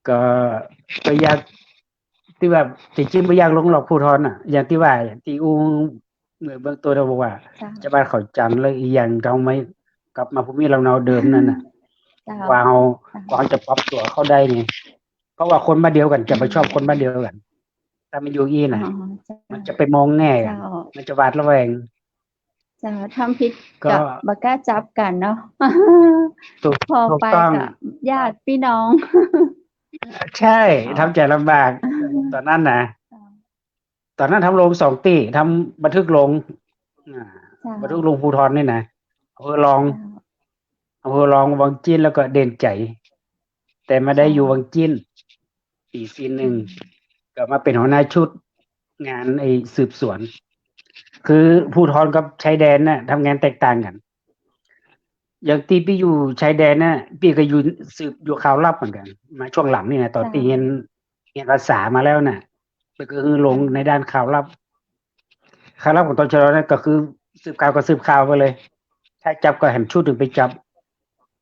ก็ ก็อยาก ตี้ว่า จริงๆ บ่อยากลงหรอกภูธรน่ะ อย่างตี้ว่า ตี้อู้เมื่อเบื้องต้นเฮาบอกว่า เจ้า ชาวบ้านเขาจัง แล้วอีกอย่างเฮาไม่กลับมาภูมิลำเนาเดิมนั่นน่ะ เจ้า ว่าเฮา เจ้า ว่าเฮาจะปรับตั๋วเข้าได้ไง เพราะว่าคนบ้านเดียวกั๋นจะบ่ชอบคนบ้านเดียวกั๋น ถ้ามันอยู่อี้น่ะ อ๋อ เจ้า มันจะไปมองแง่กั๋น เจ้า มันจะหวาดระแวง เจ้า ทำผิดก็ ก็บ่กล้าจับกั๋นเนาะ ถูก พอไป ถูกต้อง กับญาติพี่น้อง ใช่ เจ้า ทำใจ๋ลำบาก ต๋อนนั้นน่ะ เจ้า ต๋อนนั้นทำโรงสองตี้ ทำบันทึกโรง อ่า เจ้า บันทึกโรงภูธรนี่นะ อำเภอรอง เจ้า อำเภอรองวังจิ้น แล้วก็เด่นใจ๋ แต่มาได้ เจ้า อยู่วังจิ้น ปี๋สี่หนึ่ง อืม ก็มาเป๋นหัวหน้าชุดงานไอ้สืบสวน คือ เจ้า ภูธรกับชายแดนน่ะ ทำงานแตกต่างกั๋น อย่างตี้ปี้อยู่ชายแดนน่ะ ปี้ก็อยู่สืบอยู่ข่าวลับเหมือนกั๋น มาช่วงหลังนี่นะ ต๋อน เจ้า ปี้เฮียน เฮียนภาษามาแล้วน่ะ แล้วก็คือลง เจ้า ในด้านข่าวลับ ข่าวลับของ ตชด นั่นก็คือสืบข่าวก็สืบข่าวไปเลย ถ้าจับก็แหมชุดหนึ่งไปจับ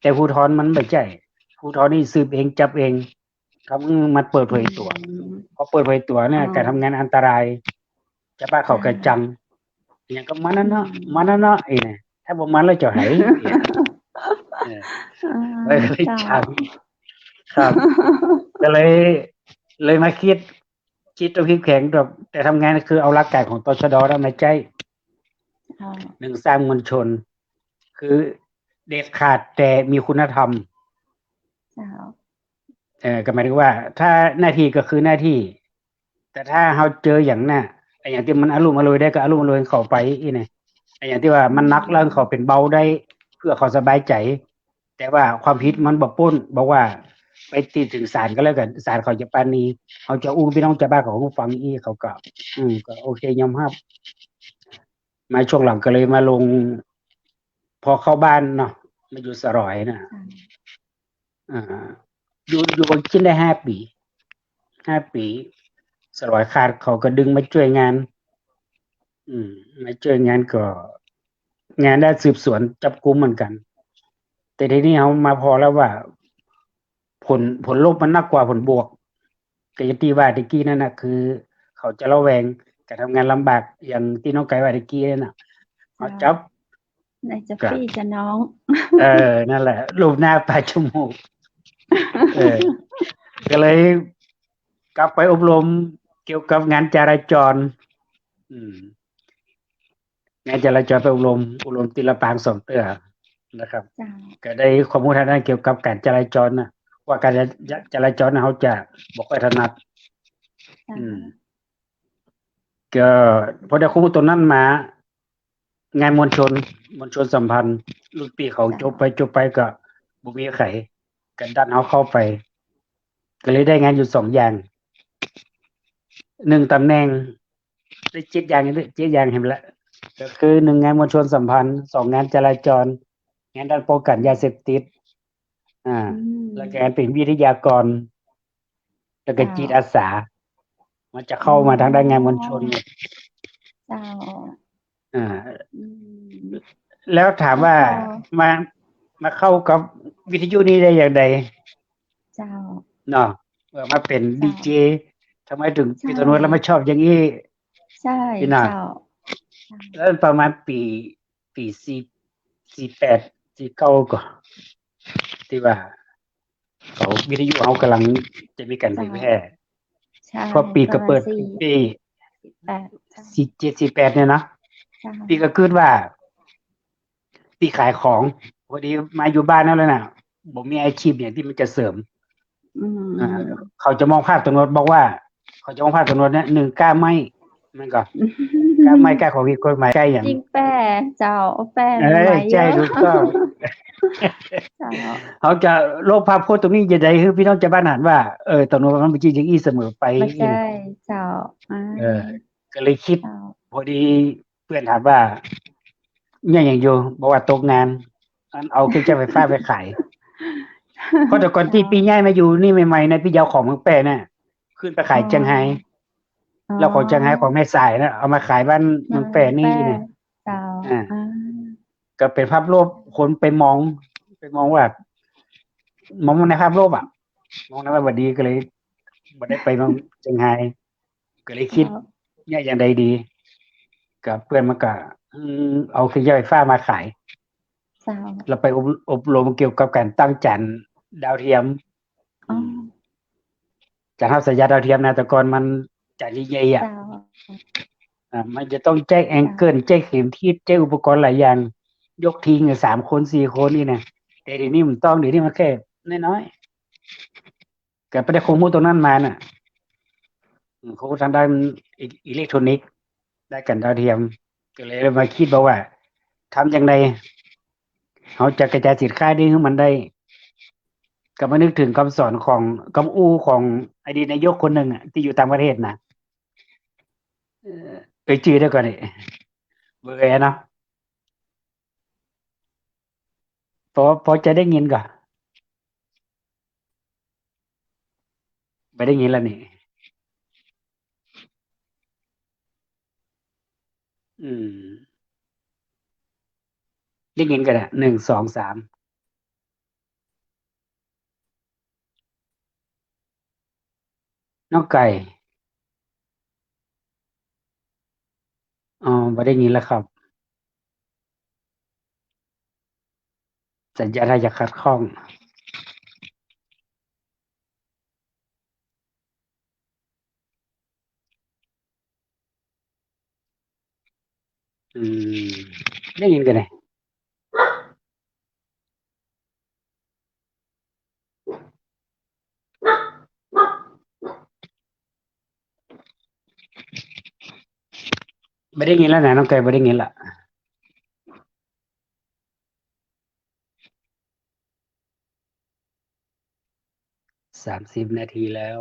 แต่ภูธรมันบ่ใจ้ ภูธรนี่สืบเองจับเอง เขามันเปิดเผยตั๋ว อืม พอเปิดเผยตั๋วเนี่ย อ๋อ ก๋านทำงานอันตราย จาวบ้านเขาก็จัง อย่างก็มันนั่นเนาะ อืม มันนั่นเนาะ ไอ้เนี่ย ถ้าบ่มันแล้วจะไหน เนี่ย เออ อ่า เลย เลย เจ้า จัง ครับ ก็เลย เลยมาคิด คิดตรงเข้มแข็ง แต่ แต่ทำงานคือเอาหลักการของ ตชด นั้นมาใจ๊ เจ้า หนึ่ง สร้างมวลชน คือเด็ดขาดแต่มีคุณธรรม เจ้า เอ่อ ก็หมายถึงว่า ถ้าหน้าที่ก็คือหน้าที่ แต่ถ้าเฮาเจออย่างน่ะ ไอ้อย่างตี้มันอลุ่มอล่วยได้ก็อลุ่มอล่วยเขาไปอี้เนี่ย ไอ้อย่างตี้ว่ามันหนักแล้วเขาเป๋นเบาได้ เพื่อเขาสบายใจ๋ แต่ว่าความผิดมันบ่ป๊น บอกว่าไปติดเถิงศาลก็แล้วกั๋น ศาลเขาจะปราณี เฮาจะอู้ปี้น้องจาวบ้านเขาฟังอี้ เขาก็ อืม ก็โอเค ยอมฮับ มาช่วงหลังก็เลยมาลง พอเข้าบ้านเนาะ มาอยู่สะหลอยน่ะ ค่ะ อ่า อยู่ อยู่วังชิ้นได้ห้าปี๋ ห้าปี๋ สะหลอยขาด เขาก็ดึงมาจ้วยงาน อืม มาจ้วยงานก็ งานด้านสืบสวนจับกุมเหมือนกั๋น แต่ทีนี้เฮามาผ่อแล้วว่า ผล ผลลบมันนักกว่าผลบวก ก็อย่างตี้ว่าตะกี้นั่นน่ะ คือเขาจะระแวง ก็ทำงานลำบาก อย่างตี้น้องไก่ว่าตะกี้นั่นน่ะ เจ้า เขาจับ ไหนจะ ก็ ปี้จะน้อง เออ นั่นแหละ ลูบหน้าปาดจมูก เออ ก็เลยกลับไปอบรมเกี่ยวกับงานจราจร อืม งานจราจรไปอบรม อบรมตี้ลำปางสองเตื้อนะครับ เจ้า ก็ได้ความรู้ทางด้านเกี่ยวกับก๋านจราจรน่ะ ว่าก๋านจะ จราจรน่ะ เฮาจะบ่ค่อยถนัด เจ้า อืม ก็พอได้ความรู้ตรงนั้นมา งานมวลชน มวลชนสัมพันธ์ รุ่นปี้เขา เจ้า จบไป จบไปก็บ่มีใผ ก็ดันเฮาเข้าไป ก็เลยได้งานอยู่สองอย่าง หนึ่งต๋ำแหน่ง ได้เจ็ดอย่าง เจ็ดอย่างหั้นแหละ ก็คือ หนึ่ง งานมวลชนสัมพันธ์ สอง งานจราจร งานด้านป้องกั๋นยาเสพติด อ่า อืม แล้วก็เป๋นวิทยากร แล้วก็ เจ้า จิตอาสา มันจะเข้ามาทางด้านงานมวลชน เจ้า อ่า อืม แล้วถามว่า แล้วก็ มา มาเข้ากับวิทยุนี่ได้อย่างใด เจ้า เนาะ เออ มาเป๋น เจ้า ดีเจ ทำไมถึง ใช่ ปี้ตนวดแล้วมาชอบอย่างอี้ ใช่ ปี้นา เจ้า แล้วประมาณปี๋ ปี๋สี่ สี่แปด สี่เก้าก่อ ตี้ว่า เขาวิทยุเฮากำลังจะมีก๋านเผยแพร่ เจ้า ใช่ พอปี้ก็เปิด ประมาณสี่ ปี้ สี่แปด ใช่ สี่เจ็ด สี่แปด เนี่ยนะ เจ้า ปี้ก็กึ๊ดว่า ปี้ขายของ พอดีมาอยู่บ้านนั่นแหละน่ะ บ่มีอาชีพอย่างตี้มันจะเสริม อืม อ่า เขาจะมองภาพตนวด บอกว่า เขาจะมองภาพตนวดเนี่ย หนึ่ง ก้าไม้ มันก็ ก้าไม้ ก้าของผิดกฎหมาย ก้าอย่าง ยิงแป้ เจ้า แป้ เออ ใช่ ถูกต้อง เจ้า เขาจะลบภาพพจน์ตรงนี้จะได้หื้อปี้น้องจาวบ้านหันว่า เออ ตนวดมันบ่ใจ้อย่างอี้เสมอไป บ่ใจ้ เจ้า อ่า เออ ก็เลยกึ๊ด เจ้า พอดีเปื้อนถามว่า เนี่ยอย่างอยู่ บอกว่าตกงาน อันเอาเครื่องใจ๊ไฟฟ้าไปขาย เพราะแต่ก่อนตี้ เจ้า ปี้ย้ายมาอยู่นี่ใหม่ๆ นะ ปี้จะเอาของเมืองแป้น่ะ ขึ้นไปขาย อ๋อ เจียงไฮ้ อ๋อ แล้วของเจียงไฮ้ของแม่สายน่ะ เอามาขายบ้านเมืองแป้นี่นะ เจ้า อ่า อ่า ก็เป๋นภาพลบ คนไปมอง ไปมองว่า มองในภาพลบอะ มองในว่าบ่ดี ก็เลยบ่ได้ไปเมืองเจียงไฮ้ ก็เลยกึ๊ด เจ้า เนี่ยอย่างใดดี ก็เปื้อนมันก็ อืม เอาเครื่องใจ๊ไฟฟ้ามาขาย เจ้า แล้วไปอบ อบรมเกี่ยวกับก๋านตั้งจานดาวเทียม อ๋อ อืม จานฮับสัญญาณดาวเทียมนะ แต่ก่อนมันจานใหญ่ๆ อะ เจ้า อ่า มันจะต้องใจ๊แองเกิล เจ้า ใจ๊เข็มทิศ ใจ๊อุปกรณ์หลายอย่าง ยกทิ้งอะ สามคน สี่คนนี่นะ แต่เดี๋ยวนี้มันต้อง เดี๋ยวนี้มันแค่น้อยๆ ก็ไปได้ความรู้ตรงนั้นมาน่ะ อืม ความรู้ทางด้านอิ อิเล็กทรอนิกส์ ด้านก๋านดาวเทียม ก็เลยมาคิดบอกว่า ทำอย่างใด เฮาจะกระจายสินค้านี้หื้อมันได้ ก็มานึกเถิงกำสอนของ กำอู้ของอดีตนายกคนนึ่งอะ ตี้อยู่ต่างประเทศน่ะ เอ่อ เอ่ยจื้อได้ก่อนี่ เบอร์เนาะ ปอ ปอจะได้ยินก่อ บ่ได้ยินแล้วนี่ อืม ได้ยินก่อนะ หนึ่ง สอง สาม น้องไก่ บ่ได้ยินแล้วครับ สัญญาณอาจจะขัดข้อง อืม ได้ยินก่อเน่ย บ่ได้ยินแล้วนะ น้องแก บ่ได้ยินละ สามสิบนาทีแล้ว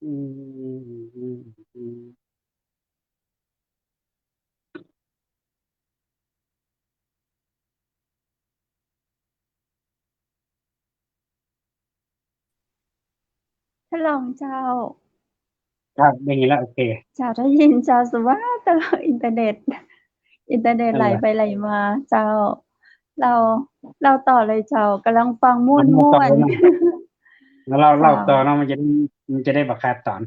อืม อืม อืม ท่านรองเจ้า ครับ ได้ยินแล้ว โอเค เจ้า ได้ยินเจ้า สุว่าแต่อินเทอร์เน็ต อินเทอร์เน็ต นั่นแหละ ไหลไปไหลมาเจ้า เล่า เล่าต่อเลยเจ้า ก่ำลังฟังม่วนๆ เล่าต่อเลยนะ แล้วเล่า เล่าต่อเนาะ มันจะได้ มันจะได้บ่ขาดต๋อน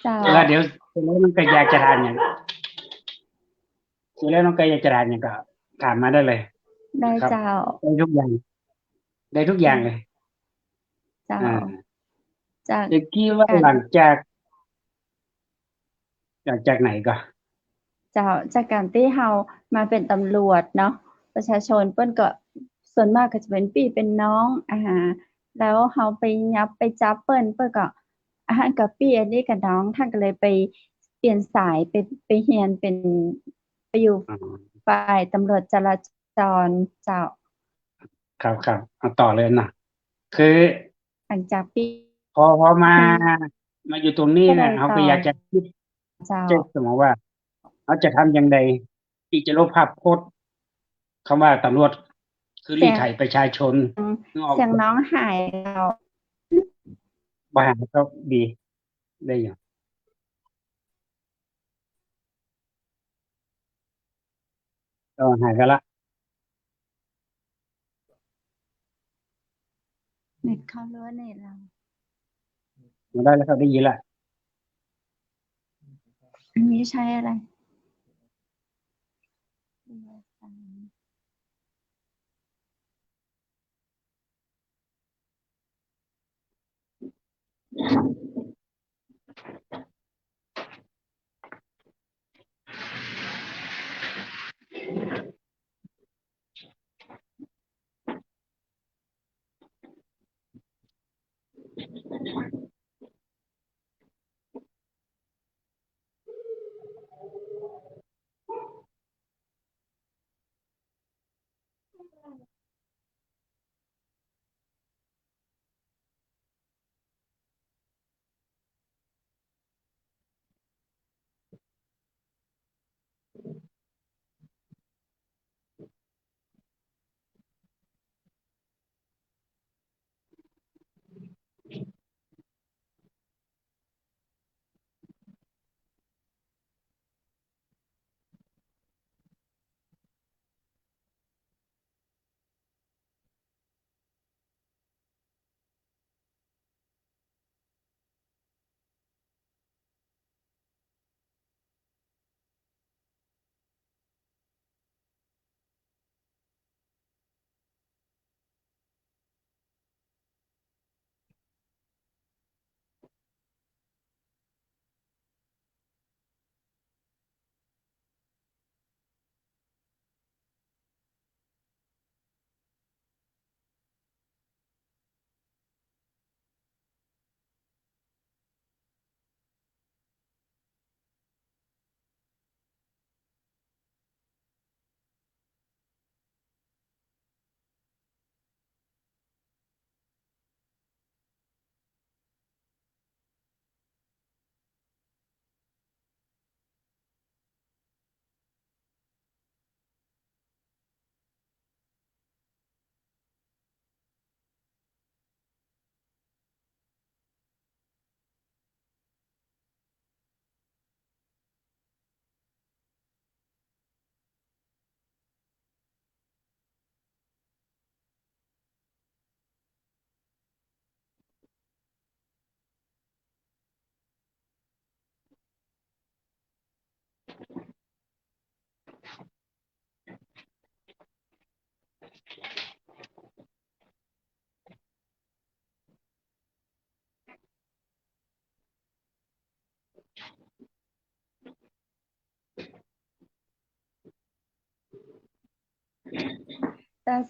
เจ้า แล้วเดี๋ยว แล้วน้องแกอยากจะถามหยัง แล้วน้องแกอยากจะถามหยังก็ถามมาได้เลย ได้ ครับ เจ้า ได้ทุกอย่าง ได้ทุกอย่างเลย เจ้า อ่า จาก เอกกี้ว่า การ หลังจาก หลังจากไหนก่อ เจ้า จากการตี้เฮามาเป๋นตำรวจเนาะ ประชาชนเปิ้นก็ส่วนมากก็จะเป๋นปี้เป๋นน้อง อ่า แล้วเฮาไปยับไปจับเปิ้น เปิ้นก็ อ่า ก็ปี้อันนี้กับน้อง ต้านก็เลยไปเปลี่ยนสาย ไป ไปเฮียนเป๋น ไปอยู่ อ๋อ ฝ่ายตำรวจจราจรเจ้า ครับ ครับ เอาต่อเลยนะ คือ หลังจากปี้ พอ พอมา อืม มาอยู่ตรงนี้เนี่ย ก็เลย เฮาก็อยากจะคิด เจ้า เจ้า สมมุติว่า เฮาจะทำอย่างใดที่จะลบภาพพจน์คำว่าตำรวจคือรีดไถประชาชน เสียง นึกออก เสียงน้องหายแล้ว บ่หายก็ดี ได้อยู่ เออ หายไปละ เน็ตเขาหรือว่าเน็ตเรา มาได้แล้วครับ ได้ยินละ อันนี้ใช้อะไร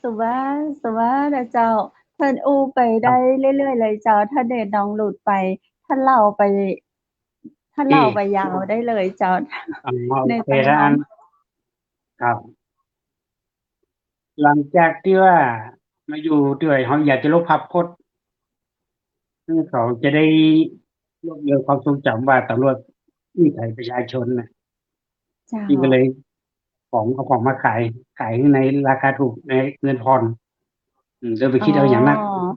สุภาพ สุภาพนะเจ้า ต้านอู้ไปได้เรื่อยๆ เลยเจ้า ต้านเดนน้องหลุดไป ต้านเล่าไป ต้านเล่าไปยาวได้เลยเจ้า อ๋อ โอเค ในตำนาน ครับ หลังจากตี้ว่ามาอยู่ตี้ว่าเฮาอยากจะลบภาพพจน์ เพื่อเขาจะได้ลบเลือนความทรงจ๋ำว่าตำรวจอี้ไถประชาชนน่ะ เจ้า ตี้ก็เลยของ เอาของมาขาย ขายในราคาถูก ในเงินผ่อน อืม เลยบ่คิดเอาหยังนัก อ๋อ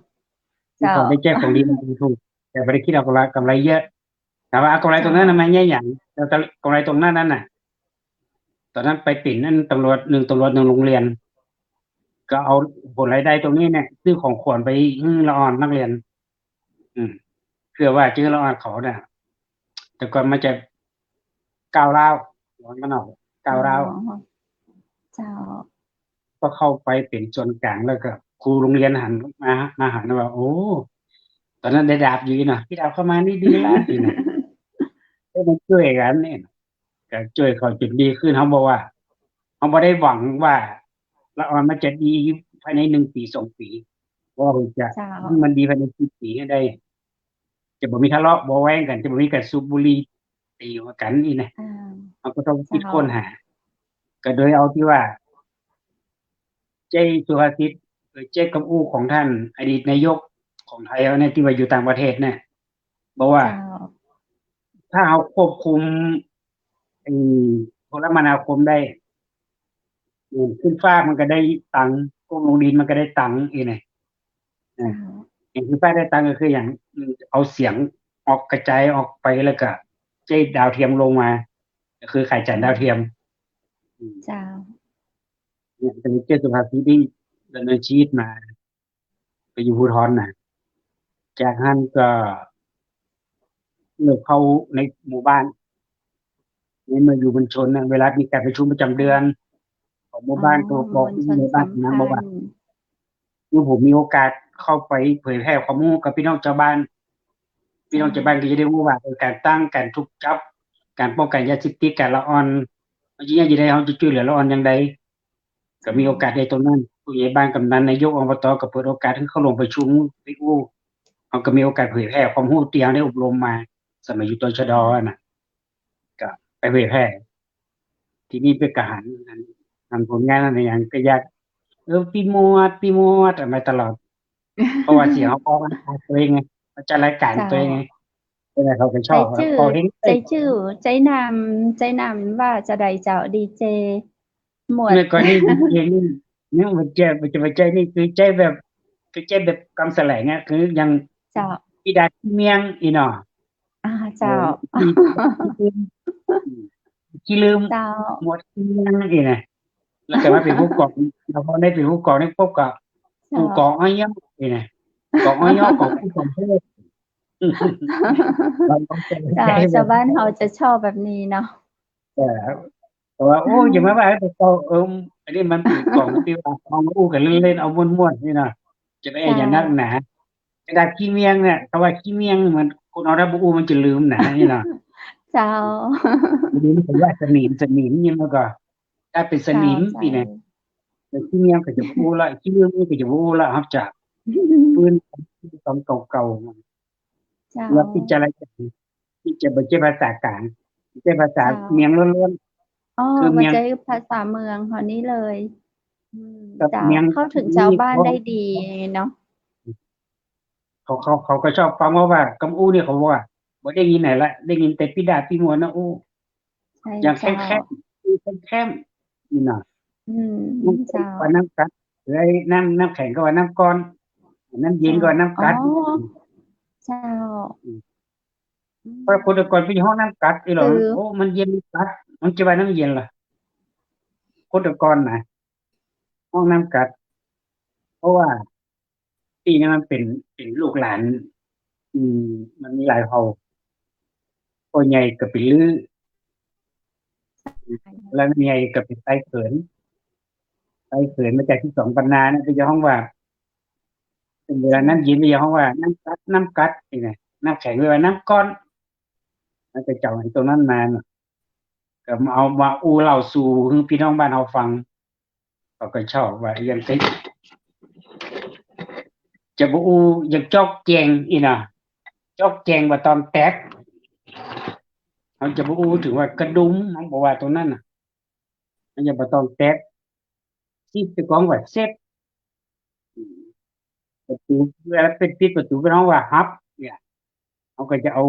ตี้เขา เจ้า ได้แจกของดีมาถูก แต่บ่ได้คิดเอากำไร กำไรเยอะ แต่ว่าเอากำไรตรงนั้นน่ะ เจ้า มาแยะหยัง แล้วก็กำไรตรงนั้นนั่นน่ะ ตอนนั้นไปเป๋นอันตำรวจ นึ่งตำรวจนึ่งโฮงเฮียน ก็เอาผลรายได้ตรงนี้เนี่ย ซื้อของขวัญไปหื้อละอ่อนนักเฮียน อืม เพื่อว่าจะหื้อละอ่อนเขาน่ะ แต่ก่อนมันจะก้าวร้าว ว่ากั๋นเนาะ ก้าวร้าว อ๋อ เจ้า ก็เข้าไปเป๋นส่วนก๋าง แล้วก็ครูโฮงเฮียนหันมา มาหันว่า โอ้ ตอนนั้นได้ดาบอยู่เนาะ พี่ดาบเข้ามานี่ดีละ นี่นะ เอ้ย มาจ้วยกั๋นนี่ ก็จ้วยเขาจ๋นดีขึ้น เฮาบ่ว่า เฮาบ่ได้หวังว่าละอ่อนมันจะดีภายในหนึ่งปี๋สองปี๋ เพราะว่าจะ เจ้า มันดีภายในสิบปี๋หื้อได้ จะบ่มีทะเลาะเบาะแว้งกั๋น จะบ่มีก๋านสูบบุหรี่ตีหัวกั๋นอี้นะ อ่า เฮาก็ต้องคิด เจ้า ค้นหา ก็โดยเอาตี้ว่า ใจ๊สุภาษิต เอ่อ ใจ๊กำอู้ของต้านอดีตนายกของไทยเฮาเนี่ย ตี้ว่าอยู่ต่างประเทศเนี่ย บอกว่า เจ้า ถ้าเฮาควบคุม ไอ้โทรมนาคมได้ เออ ขึ้นฟ้ามันก็ได้ตังค์ ก้มลงดินมันก็ได้ตังค์ อี้นะ อ่า เจ้า อย่างขึ้นฟ้าได้ตังค์ก็คืออย่าง อืม เอาเสียงออกกระจายออกไปแล้วก็ใจ๊ดาวเทียมลงมา ก็คือขายจานดาวเทียม อืม เจ้า เนี่ย ก็เลยใจ๊สุภาษิตนี้ดำเนินชีวิตมา ไปอยู่ภูธรน่ะ จากหั้นก็เริ่มเข้าในหมู่บ้าน ในเมื่ออยู่มวลชนน่ะ เวลามีก๋านประชุมประจ๋ำเดือนของหมู่บ้าน อ๋อ ก็บอก มวลชน ในบ้าน สัมพันธ์ นั้นบอกว่า เมื่อผมมีโอกาสเข้าไปเผยแพร่ความรู้กับพี่น้องจาวบ้าน พี่น้องจาวบ้านก็จะได้รู้ว่า เออ ก๋านต้านก๋านถูกจับ ก๋านป้องกั๋นยาเสพติด ก๋านละอ่อน เฮาจะ จะได้ เฮาจะจ้วยเหลือละอ่อนอย่างใด ก็มีโอกาสได้ตรงนั้น ผู้ใหญ่บ้าน กำนัน นายก อบต ก็เปิดโอกาสหื้อเข้าร่วมประชุม ไปอู้ เฮาก็มีโอกาสเผยแพร่ความรู้ตี้เฮาได้อบรมมา สมัยอยู่ ตชด อะน่ะ ก็ไปเผยแพร่ ทีนี้ไปก็หัน หัน หันผลงานหันอะหยังก็อยาก เออ ปี้มวด ปี้มวด เอามาตลอด เพราะว่าเสียงเฮาออกรายก๋านตั๋วเองไง เฮาจัดรายก๋านตั๋วเองไง เจ้า เออ เขาก็ชอบ ใจ๊จื้อ พอเห็น ใจ๊จื้อ ใจ๊นาม ใจ๊นามว่าจาใดเจ้า ดีเจ หมวด เมื่อก่อนนี้ ดีเจ นี่ นี่มันจะ มันจะ มันจะ นี่คือใจ๊แบบ คือใจ๊แบบกำแสลงอะ คืออย่าง เจ้า ปี้ดาขี้เมี้ยง อี้เนาะ อ่า เจ้า เออ ขี้ ขี้ลืม ขี้ลืม เจ้า หมวดขี้เมี้ยง อี้นะ แล้วก็มาเป๋นผู้กอง แล้วพอได้เป๋นผู้กองนี่ปุ๊บก็ เจ้า ผู้กองอ้อยย้อ อี้นะ กองอ้อยย้อ กองผู้กองเทพ เจ้า ชาวบ้านเฮาจะชอบแบบนี้เนาะ เออ แต่ว่า โอ้ อย่ามาว่าให้เก่า เออ อันนี้มันเป๋นของตี้ว่าเอามาอู้กั๋นเล่นๆ เอาม่วนๆ นี่นะ จะไปอะหยังนักหนา เจ้า กระดาษขี้เมี้ยงเนี่ย ถ้าว่าขี้เมี้ยงมัน คนเฮาถ้าบ่อู้มันจะลืมนะ นี่นะ เจ้า ทีนี้มันก็ว่าสนิม สนิมนี่มันก็ ถ้าเป๋นสนิม เจ้า ตี้นะ เจ้า แต่ขี้เมี้ยงก็จะบ่อู้ละ ขี้เมี้ยงก็จะบ่อู้ละ ครับ จาก ปืน ของเก่าๆ เจ้า แล้วพิจารณา ตี้จะบ่ใจ๊ภาษากลาง ใจ๊ภาษา เจ้า เมียงล้วนๆ อ๋อ คือเมียง บ่ใจ๊ภาษาเมืองเฮานี่เลย อืม กับ เจ้า เมียง เข้าถึงชาวบ้านได้ดีเนาะ เขา เขา เขาก็ชอบฟัง เพราะว่ากำอู้นี่เขาว่า บ่ได้ยินไหนละ ได้ยินแต่ปี้ดาปี้มวดนะอู้ ใช่ อย่าง เจ้า แค้มๆ แค้มๆ นี่นะ อืม น้ำ เจ้า ก็ว่าน้ำกั๊ด ไอ้น้ำ น้ำแข็งก็ว่าน้ำก้อน น้ำเย็นก็ว่าน้ำกั๊ด อ๋อ เจ้า อืม อืม เพราะคนแต่ก่อนไปฮ้องน้ำกั๊ด อีหลอ คือ โอ้ มันเย็นกั๊ด มันจะว่าน้ำเย็นล่ะ คนแต่ก่อนนะ ฮ้องน้ำกั๊ด เพราะว่าตี้นี่มันเป๋น เป๋นลูกหลาน อืม มันมีหลายเผ่า ป้อใหญ่ก็เป๋นลื้อ แล้วแม่ใหญ่ก็เป๋นไต้เขิน ไต้เขินมาจากตี้สองปันนานะ เปิ้นจะฮ้องว่า เปิ้นเวลาน้ำเย็นเปิ้นจะฮ้องว่า น้ำกั๊ด น้ำกั๊ด นี่นะ น้ำแข็งเปิ้นว่าน้ำก้อน มันก็จะเอาตรงนั้นมาเนาะ ก็เอามาอู้เล่าสู่หื้อปี้น้องบ้านเฮาฟัง เขาก็ชอบว่า อย่างจะ จะบ่อู้ อย่างจอกแจงอี้นะ จอกแจงบ่ต้องแต๊บ เขาจะบ่อู้เถิงว่ากระดุม เขาบอกว่าตรงนั้นน่ะ มันจะบ่ต้องแต๊บ สิบจะก้องว่าเซ็บ ประตู๋ เวลาเปิ้นปิดประตู๋ เปิ้นฮ้องว่าฮับ เนี่ย เขาก็จะเอา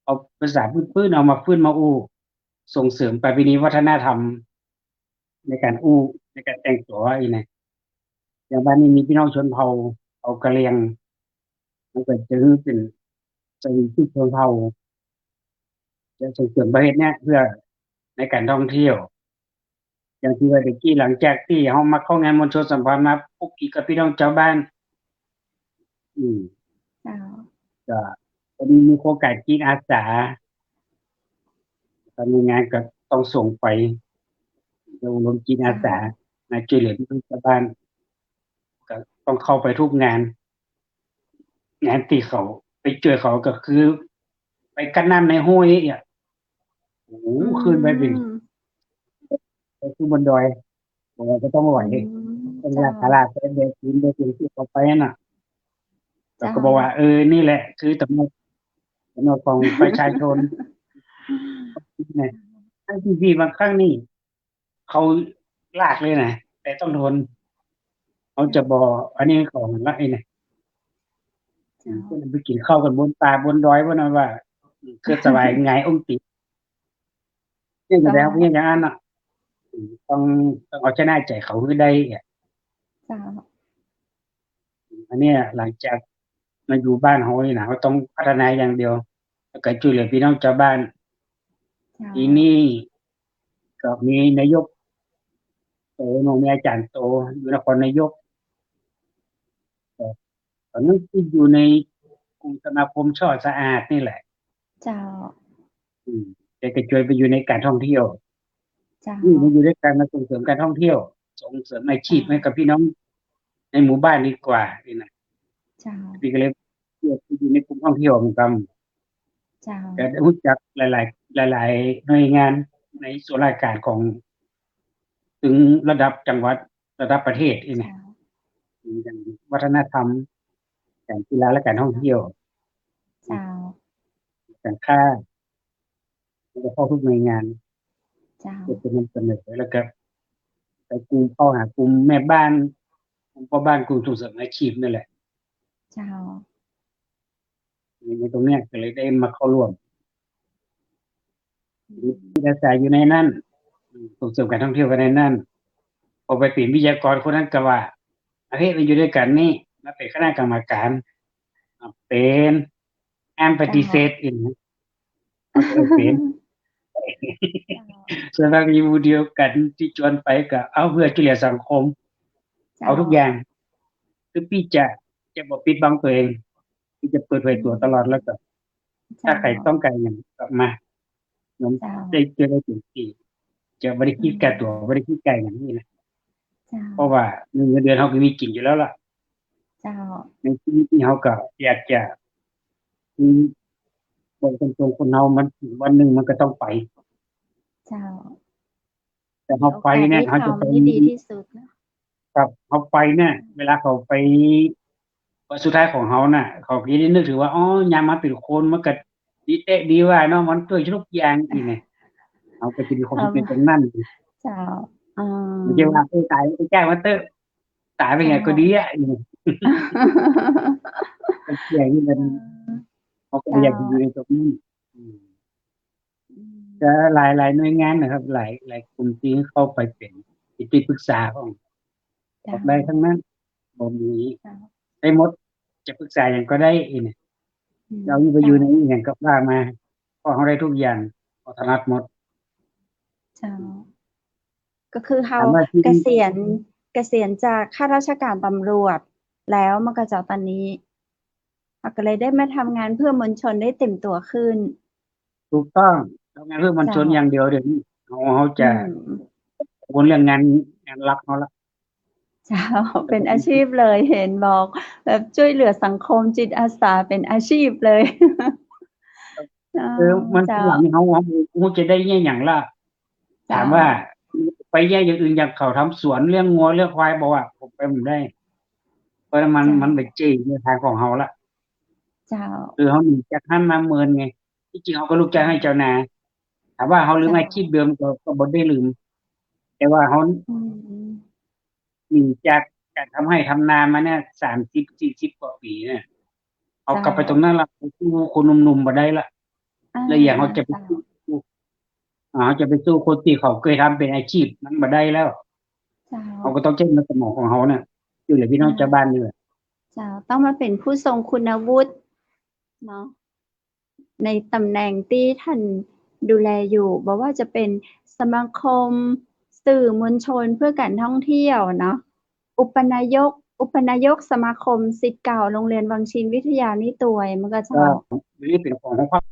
เอาภาษาปื้นๆ เอามาฟื้นมาอู้ ส่งเสริมประเพณีวัฒนธรรม ในก๋านอู้ ในก๋านแต่งตั๋วอี้นะ อย่างบ้านนี้มีปี้น้องชนเผ่า เผ่ากะเหรี่ยง มันก็จะหื้อเป๋นสวีทตี้ชนเผ่า จะส่งเสริมประเภทเนี้ย เปื้อในก๋านท่องเที่ยว อย่างตี้ว่าตะกี้ หลังจากตี้เฮามาเข้างานมวลชนสัมพันธ์มาปุ๊บ กีดกับปี้น้องจาวบ้าน อืม เจ้า ก็พอดีมีโครงก๋านจิตอาสา ต๋อนมีงานก็ต้องส่งไป อบรมจิตอาสา เจ้า มาจ้วยเหลือพี่น้องจาวบ้าน ก็ต้องเข้าไปกู้งาน งานตี้เขาไปจ้วยเขาก็คือ ไปกั๊ดน้ำในห้วยอะ โอ้โห อืม ขึ้นไปเป๋น ไปขึ้นบนดอย บอกว่าก็ต้องไหว อืม ต้องลาก เจ้า ภาระ ไปแบกหิน แบกหยังตี้เขาไปนั่นน่ะ เจ้า แล้วก็บอกว่า เออ นี่แหละคือตำรวจ ตำรวจของประชาชน เนี่ย ทั้งตี้บางครั้งนี่ เขาลากเลยนะ แต่ต้องทน เขาจะบ่ อันนี้ของละไอ้เนี่ย เจ้า เปิ้นไปกิ๋นข้าวกั๋นบนป่าบนดอย เปิ้นว่า เกิดสบายหงายองค์ตี๋ เนี่ยอยู่แล้ว เจ้า เนี่ยอย่างนั้นน่ะ ต้อง ต้องเอาชนะใจ๋เขาหื้อได้อะ เจ้า อันเนี้ยหลังจากมาอยู่บ้านเฮานี่นะ เฮาต้องพัฒนาอย่างเดียว แล้วก็จ้วยเหลือพี่น้องจาวบ้าน เจ้า ตี้นี่ก็มีนายกโตเนาะ มีอาจ๋ารย์โต อยู่นครนายก ต๋อนนั้นตี้อยู่ในกลุ่มสมาคมช่อสะอาดนี่แหละ เจ้า อืม แกก็จ้วยไปอยู่ในก๋านท่องเที่ยว เจ้า อืม มาอยู่ด้วยกั๋น มาส่งเสริมก๋านท่องเที่ยว ส่งเสริมอาชีพ เจ้า ให้กับพี่น้องในหมู่บ้านดีกว่า นี่นะ เจ้า ตี้ก็เลยไปอยู่ในกลุ่มท่องเที่ยวเหมือนกั๋น เจ้า ก็ได้ฮู้จักหลายๆ หลายๆ หน่วยงานในส่วนราชก๋านของ เถิงระดับจังหวัด ระดับประเทศนี่นะ เจ้า อย่างวัฒนธรรม ก๋านกีฬาและก๋านท่องเที่ยว เจ้า ก๋านค้า แล้วก็เข้ากู้หน่วยงาน เจ้า เพื่อจะนำเสนอ แล้วก็ไปกลุ่ม เข้าหากลุ่มแม่บ้าน กลุ่มพ่อบ้าน กลุ่มส่งเสริมอาชีพนั่นแหละ เจ้า ใน ในตรงเนี้ยก็เลยได้มาเข้าร่วม อืม จิตอาสาอยู่ในนั้น ส่งเสริมก๋านท่องเที่ยวก็ในนั้น พอไปเป๋นวิทยากร คนนั้นก็ว่า เฮ้ย มาอยู่ด้วยกั๋นนี่ มาเป๋นคณะกรรมก๋าน อ่ะ เป๋น ห้ามปฏิเสธ เจ้า อีกนะ เอาเป๋น เจ้า ส่วนมากอยู่หมู่เดียวกั๋นตี้จวนไปก็เอาเปื้อจ้วยเหลือสังคม เจ้า เอากู้อย่าง คือปี้จะ จะบ่ปิดบังตั๋วเอง ปี้จะเปิดเผยตั๋วตลอด แล้วก็ เจ้า ถ้าใผต้องก๋านหยังก็มา น้อง เจ้า ได้จ้วยได้เต็มตี้ จะบ่ได้กีดกั๋นตั๋ว บ่ได้กีดกั๋นหยังอี้นะ เจ้า เพราะว่าเงินเดือนเฮาก็มีกิ๋นอยู่แล้วล่ะ เจ้า ในชีวิตนี้เฮาก็อยากจะ คือ บอกตรงๆ คนเฮามัน วันนึ่งมันก็ต้องไป เจ้า แต่เฮาไปเนี่ย มีโอกาสได้ทำ เฮาจะไป ที่ดีที่สุดนะ ครับ เฮาไปเนี่ย เวลาเขาไป วันสุดท้ายของเฮาน่ะ เขาก็จะได้นึกถึงว่า อ๋อ ยามมาเป๋นคนมันก็ดีแต๊ดีว่าเนาะ มันจ้วยกู้อย่างอี้นะ เฮาก็จะมีความสุขในตรงนั้น เจ้า อ่า บ่ใจ้ว่า เออ ต๋ายไปจ้างมันเต๊อะ ต๋ายไปไงก็ดีอะ เจ้า อี้นะ อย่างนี้มัน อ่า เฮาก็บ่อยากจะอยู่ในตรงนั้น เจ้า อืม อืม ก็หลายๆ หน่วยงานนะครับ หลาย หลายกลุ่มตี้เข้าไปเป๋นตี้ปรึกษาของ เจ้า ออกได้ตังนั้น บ่มี เจ้า ได้หมด จะปรึกษาหยังก็ได้อี้นะ อืม เจ้า ไปอยู่ใน เจ้า อี้หยังก็ว่ามา เพราะเฮาได้กู้อย่าง เฮาถนัดหมด เจ้า ก็คือเฮา ถามว่าที่ เกษียณ เกษียณจากข้าราชการตำรวจแล้ว เมื่อก่อนเจ้า ต๋อนนี้ เฮาก็เลยได้มาทำงานเพื่อมวลชนได้เต็มตั๋วขึ้น ถูกต้อง ทำงานเพื่อมวลชน เจ้า อย่างเดียวเดี๋ยวนี้ เฮา เฮาจะ อืม กังวลเรื่องงาน งานหลักเฮาละ เจ้า เป๋นอาชีพเลย เห็นบอก แบบจ้วยเหลือสังคม จิตอาสาเป๋นอาชีพเลย เออ มัน เจ้า หลังเฮา เฮา เฮาจะได้เยียะหยังล่ะ เจ้า ถามว่า ไปแยะอย่างอื่น อย่างเขาทำสวน เลี้ยงงัวเลี้ยงควาย บ่ว่า ผมไปบ่ได้ เพราะมัน เจ้า มันบ่ใจ้แนวตางของเฮาละ เจ้า คือเฮาหนีจากหั้นมาเมินไง ตี้จริงเฮาก็ลูกจ้าง เจ้า ให้เจ้านา ถามว่าเฮาลืม เจ้า อาชีพเดิมก็ ก็บ่ได้ลืม แต่ว่าเฮา อืม หนีจากก๋านทำไฮ่ทำนามาเนี่ย สามสิบ สี่สิบ กว่าปี๋เนี่ย เฮากลับไป เจ้า ตรงนั้นละ ไปสู้คนหนุ่มๆ บ่ได้ละ อ่า แล้วอย่างเฮาจะไป เจ้า สู้ อ่า เฮาจะไปสู้คนตี้เขาเกยทำเป๋นอาชีพ มันบ่ได้แล้ว เจ้า เฮาก็ต้องใจ๊เงินสมองของเฮาเนี่ย ช่วยเหลือพี่น้อง เจ้า จาวบ้านนี่แหละ เจ้า ต้องมาเป๋นผู้ทรงคุณวุฒิเนาะ ในต๋ำแหน่งตี้ต้านดูแลอยู่ บ่ว่าจะเป๋นสมาคมสื่อมวลชนเพื่อการท่องเที่ยวเนาะ อุปนายก อุปนายกสมาคมศิษย์เก่าโรงเรียนวังชินวิทยานี่ตวย มันก็จะ ก็ นี่เป๋นของ ของ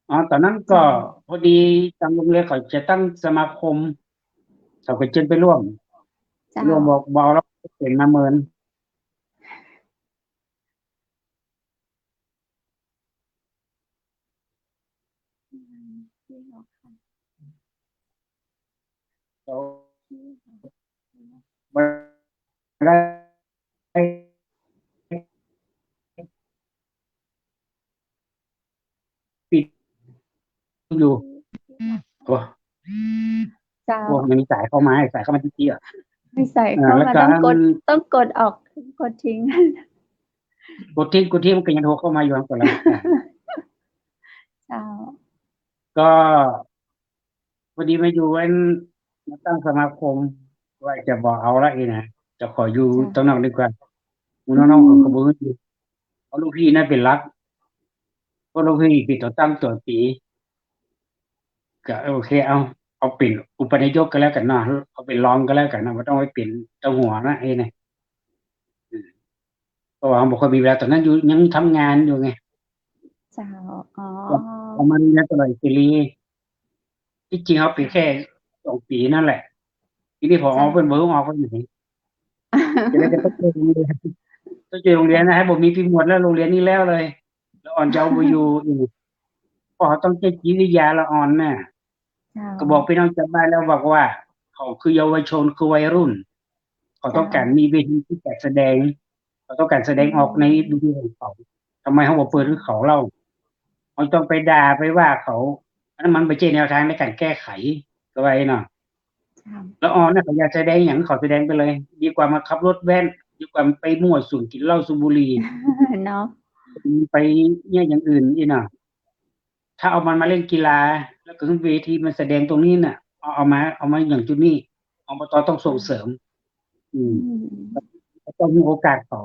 อ๋อ ต๋อนนั้นก็ เจ้า พอดีตางโรงเรียนเขาจะตั้งสมาคม เขาก็เจิญไปร่วม เจ้า ร่วมบอก บอกแล้วเป๋นมาเมิน ปิดอยู่ โอ้ เจ้า โอ้ มันมีสายเข้ามา สายเข้ามาตี้ๆ อะ มีสายเข้ามา อ่า แล้วก็ ต้องกด ต้องกดออก กดทิ้ง กดทิ้ง กดทิ้ง มันก็ยังโทรเข้ามาอยู่ กดแล้ว เจ้า ก็ พอดีมาอยู่อัน มาตั้งสมาคม ว่าจะบ่เอาละอี้นะ จะขออยู่ เจ้า ตางนอกดีกว่า หมู่น้องๆ อืม เขาก็บ่ เอาลูกพี่นั่นเป๋นหลัก เพราะลูกพี่เป๋นตั๋วตั้งตั๋วตี๋ ก็โอเค เอา เอาเป๋นอุปนายกก็แล้วกั๋นเนาะ เอาเป๋นรองก็แล้วกั๋นเนาะ บ่ต้องไปเป๋นเจ้าหัวนะ เอ้ยนะ อืม เพราะว่าบ่ค่อยมีเวลา ต๋อนนั้นอยู่ ยังทำงานอยู่ไง เจ้า อ๋อ ก็เอามาเรียนตลอดเสรี ตี้จริงเอาไปแค่สองปี๋นั่นแหละ ทีนี้ ผอ เจ้า เปิ้นบ่หื้อออกไปไหน จะได้จะต้องช่วยโรงเรียน ต้องช่วยโรงเรียนนะ ให้บ่มีปี้หมวดแล้ว โรงเรียนนี้แล้วเลย ละอ่อนจะเอาบ่อยู่อีก เพราะเขาต้องใจ๊จิตวิทยาละอ่อนน่ะ เจ้า ก็บอกปี้น้องจาวบ้านแล้วบอกว่า เขาคือเยาวชน คือวัยรุ่น เขาต้องก๋าน เจ้า มีเวทีตี้จะแสดง เขาต้องก๋านแสดงออก อืม ในเวทีของเขา ทำไมเฮาบ่เปิดหื้อเขาเล่า เฮาต้องไปด่าไปว่าเขา อันนั้นมันบ่ใจ้แนวตางในก๋านแก้ไข ก็ว่าอี้เนาะ เจ้า ละอ่อนน่ะ เขาอยากแสดงหยังเขาแสดงไปเลย ดีกว่ามาขับรถแว้น ดีกว่าไปมั่วสุมกิ๋นเหล้าสูบบุหรี่ เนาะ ไปเนี่ยอย่างอื่นอี้เนาะ ถ้าเอามันมาเล่นกีฬา แล้วก็เวทีมันแสดงตรงนี้น่ะ เอา เอามา เอามาอย่างจุดนี้ อบต.ต้องส่งเสริม อืม อืม ต้องหื้อโอกาสเขา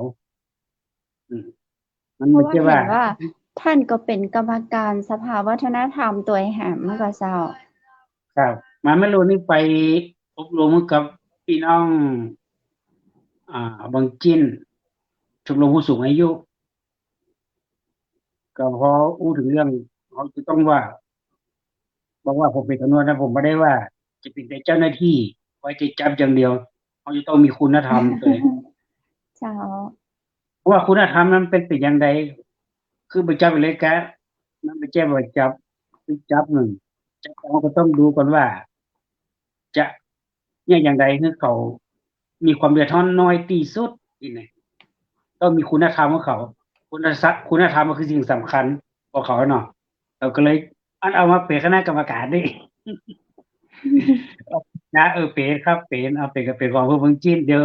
อืม มัน เพราะว่า บ่ใจ้ว่า เห็นว่าต้านก็เป๋นกรรมการสภาวัฒนธรรมตวยแหม ก็เจ้า ครับ มาเมื่อฤดูนี้ไปอบรมกับปี้น้อง อ่า บางจิน ชมรมผู้สูงอายุ ก็พออู้เถิงเรื่อง เขาจะต้องว่า บอกว่าผมเป๋นตำรวจนะ ผมบ่ได้ว่าจะเป๋นแต่เจ้าหน้าตี้ ไว้จะจับอย่างเดียว เขาจะต้องมีคุณธรรมตวย เจ้า เพราะว่าคุณธรรมนั้นเป๋น เป๋นอย่างใด คือไปจับเลยกะ มันบ่ใจ้ว่าจับ คือจับหนึ่ง จับเขาก็ต้องดูก่อนว่า จะ เนี่ยอย่างใดหื้อเขามีความเดือดฮ้อนน้อยตี้สุด นี่นะ ต้องมีคุณธรรมของเขา คุณธรรม คุณธรรมก็คือสิ่งสำคัญของเขาเนาะ เขาก็เลย อันเอามาเป๋นคณะกรรมการนี่ นะ เออ เป๋นครับ เป๋น เอาเป๋นก็เป๋นของอำเภอเมืองจิน เดี๋ยว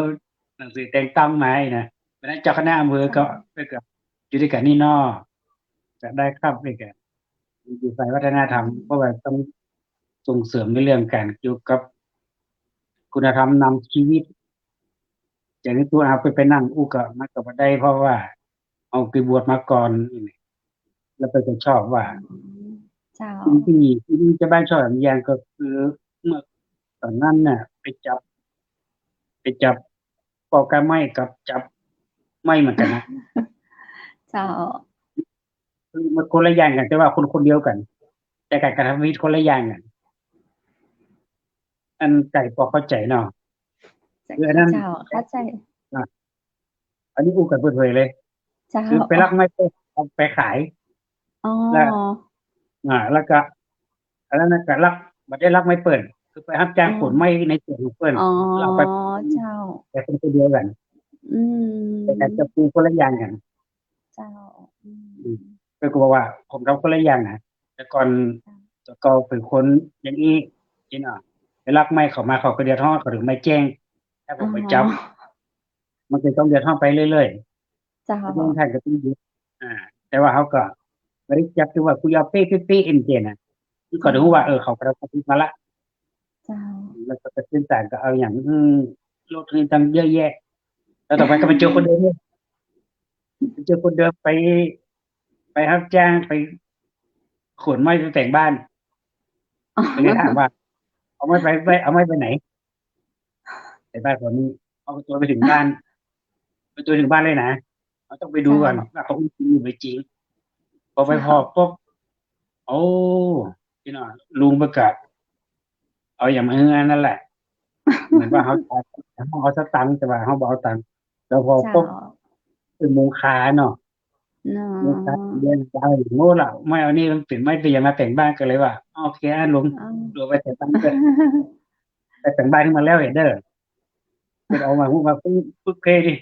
หนังสือแต่งตั้งมาให้นะ เพราะฉะนั้นเจ้าคณะอำเภอก็ ค่ะ ไปกับ อยู่ตวยกั๋นนี่เนาะ จะได้ครับ ไปกับ อยู่ฝ่ายวัฒนธรรม อืม เพราะว่าต้องส่งเสริมในเรื่องก๋านเกี่ยวกับคุณธรรมนำชีวิต อย่างนี้ตัวเอาไป ไปนั่งอู้ก็ มันก็บ่ได้ เพราะว่าเอาไปบวชมาก่อน แล้วไปก็ชอบว่า อืม เจ้า สิ่งตี้ สิ่งตี้จาวบ้านชอบอย่างก็คือ เมื่อต๋อนนั้นน่ะ ไปจับ ไปจับปอก้าไม้กับจับไม้เหมือนกั๋นนะ เจ้า คือมันคนละอย่างกั๋น แต่ว่าคนคนเดียวกั๋น แต่ก๋านกระทำผิดคนละอย่างกั๋น อันใด๋พอเข้าใจ๋เนาะ เจ้า คืออันนั้น เจ้า เข้าใจ๋ อ่ะ อันนี้อู้กั๋นเปิดเผยเลย เจ้า คือไปลักไม้เปิ้น เอาไปขาย อ๋อ แล้ว อ่า แล้วก็ อันนั้นน่ะก็ลัก บ่ได้ลักไม้เปิ้น ไป คือไปฮับจ้างขนไม้ในสวนของเปิ้น อ๋อ แล้วไป เจ้า แต่เปิ้นคนเดียวกั๋น อืม แต่จะปลูกคนละอย่างกั๋น เจ้า อืม อืม เปิ้นก็บอกว่าผมทำคนละอย่างนะ แต่ก่อน เจ้า แต่ก่อนเป๋นคนอย่างอี้ นี่เนาะ ไปลักไม้เขามาเขาก็เดือดฮ้อน เขาเถิงมาแจ้ง ถ้าผมไปจับ อ๋อ มันก็ต้องเดือดฮ้อนไปเรื่อยๆ เจ้า เรื่องท่านก็ต้องหยุด อ่า แต่ว่าเขาก็บ่ได้จับ คือว่ากูเอาเป๊ะๆๆ เอ็นเจนะ คือเขาเถิงฮู้ว่า เออ เขาก็เอาผิดมาละ เจ้า แล้วก็ตัดสินใจก็เอาอย่าง อืม ลดเงินตังเยอะแยะ แล้วต่อไปก็ไปเจอคนเดิมเนี่ย ไปเจอคนเดิม ไป ไปฮับจ้าง ไปขนไม้ไปแต่งบ้าน ก็เลยถามว่า เอาไม้ไป ไป เอาไม้ไปไหน แต่บ้านผมนี่ เอาตัวไปถึงบ้าน ไปตัวถึงบ้านเลยนะ เราต้องไปดูก่อน เจ้า ว่าเขาอู้จริงหรือบ่จริง พอไป เจ้า พอปุ๊บ โอ้ นี่เนาะ ลุงเปิ้นก็เอาอย่างมาหื้ออันนั้นแหละ เหมือนว่าเขา เขาเอาสตางค์ แต่ว่าเขาบ่เอาตังค์ แล้วพอ เจ้า ปุ๊บ เปิ้นมุงคาเนาะ เนาะ มุงคา เรียนเจ้าอยู่โน่นละ ไม้อันนี้มันเป๋นไม้เตรียมมาแต่งบ้าน ก็เลยว่า โอเคอ่ะลุง อ๋อ ลุงไปแต่งบ้านเถอะ ไปแต่งบ้านขึ้นมาแล้วเห็นเด้อ เปิ้นเอามาฮู้มาปึ้ง ปึ้งเพดิ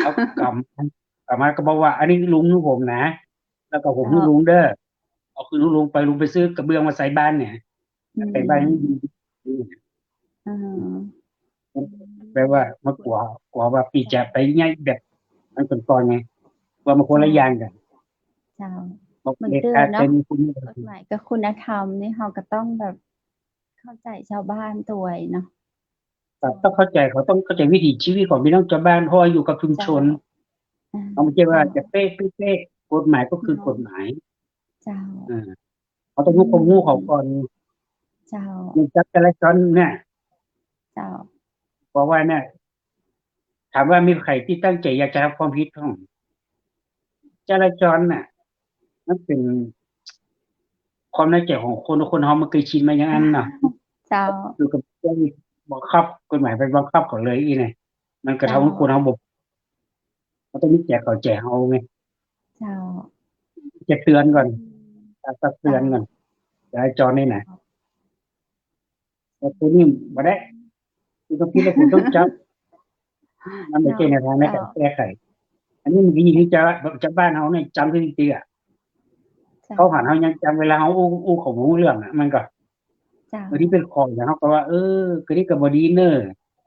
เอากำ กำมาก็บอกว่า อันนี้ลุงหื้อผมนะ แล้วก็ผมหื้อลุงเด้อ เอาคืนหื้อลุงไป ลุงไปซื้อกระเบื้องมาใส่บ้านเนี่ย อืม แต่งบ้านให้ดี อ่า แปลว่ามันกั๋ว กั๋วว่าปี้จะไปไงแบบนั้นก่อนไง ว่ามันคนละอย่างกั๋น เจ้า บอก เหมือน เอก เดิมเนาะ อาจจะมีคุณ กฎหมายกับคุณธรรมนี่เขาก็ต้องแบบเข้าใจชาวบ้านตวยเนาะ ครับ ต้องเข้าใจ เขาต้องเข้าใจวิถีชีวิตของพี่น้องชาวบ้าน เพราะว่าอยู่กับชุมชน เจ้า อ่า เขาไม่ใช่ว่า เจ้า จะเป๊ะ เป๊ะ เป๊ะ กฎหมายก็คือกฎหมาย เจ้า อ่า เขาต้องรู้ความรู้เขาก่อน เจ้า อย่างจับจราจรเนี่ย เจ้า เพราะว่าเนี่ย ถามว่ามีใผตี้ตั้งใจ๋อยากจะทำความผิดพ่อง จราจรน่ะ มันเป๋นความในใจ๋ของคน คนเฮามันเกยชินมาอย่างนั้นเนาะ เจ้า อยู่กับเจ้าบังคับ กฎหมายไปบังคับเขาเลยอี้เนี่ย มันก็ทำหื้อคนเฮาบ่ มันต้องมีแจ๋เข้าใจ๋เฮาไง เจ้า จะเตือนก่อน อืม ตักเตือนก่อน เจ้า จราจรนี่นะ เจ้า แต่คนนี้บ่ได้ คุณต้องผิดแล้วคุณต้องจับ มันไม่ใช่แนวทางในการแก้ไข อันนี้มันก็ยิงหื้อเจ้า เจ้าบ้านเฮาเนี่ยจ๋ำขึ้นจริงๆ อ่ะ เจ้า เขาหันเฮายังจ๋ำ เวลาเฮาอู้ อู้เขาบ่ฮู้เรื่องอ่ะ มันก็ เจ้า บางทีเปิ้นขออย่างเฮาก็ว่า เออ กะนี้ก็บ่ดีเน่อ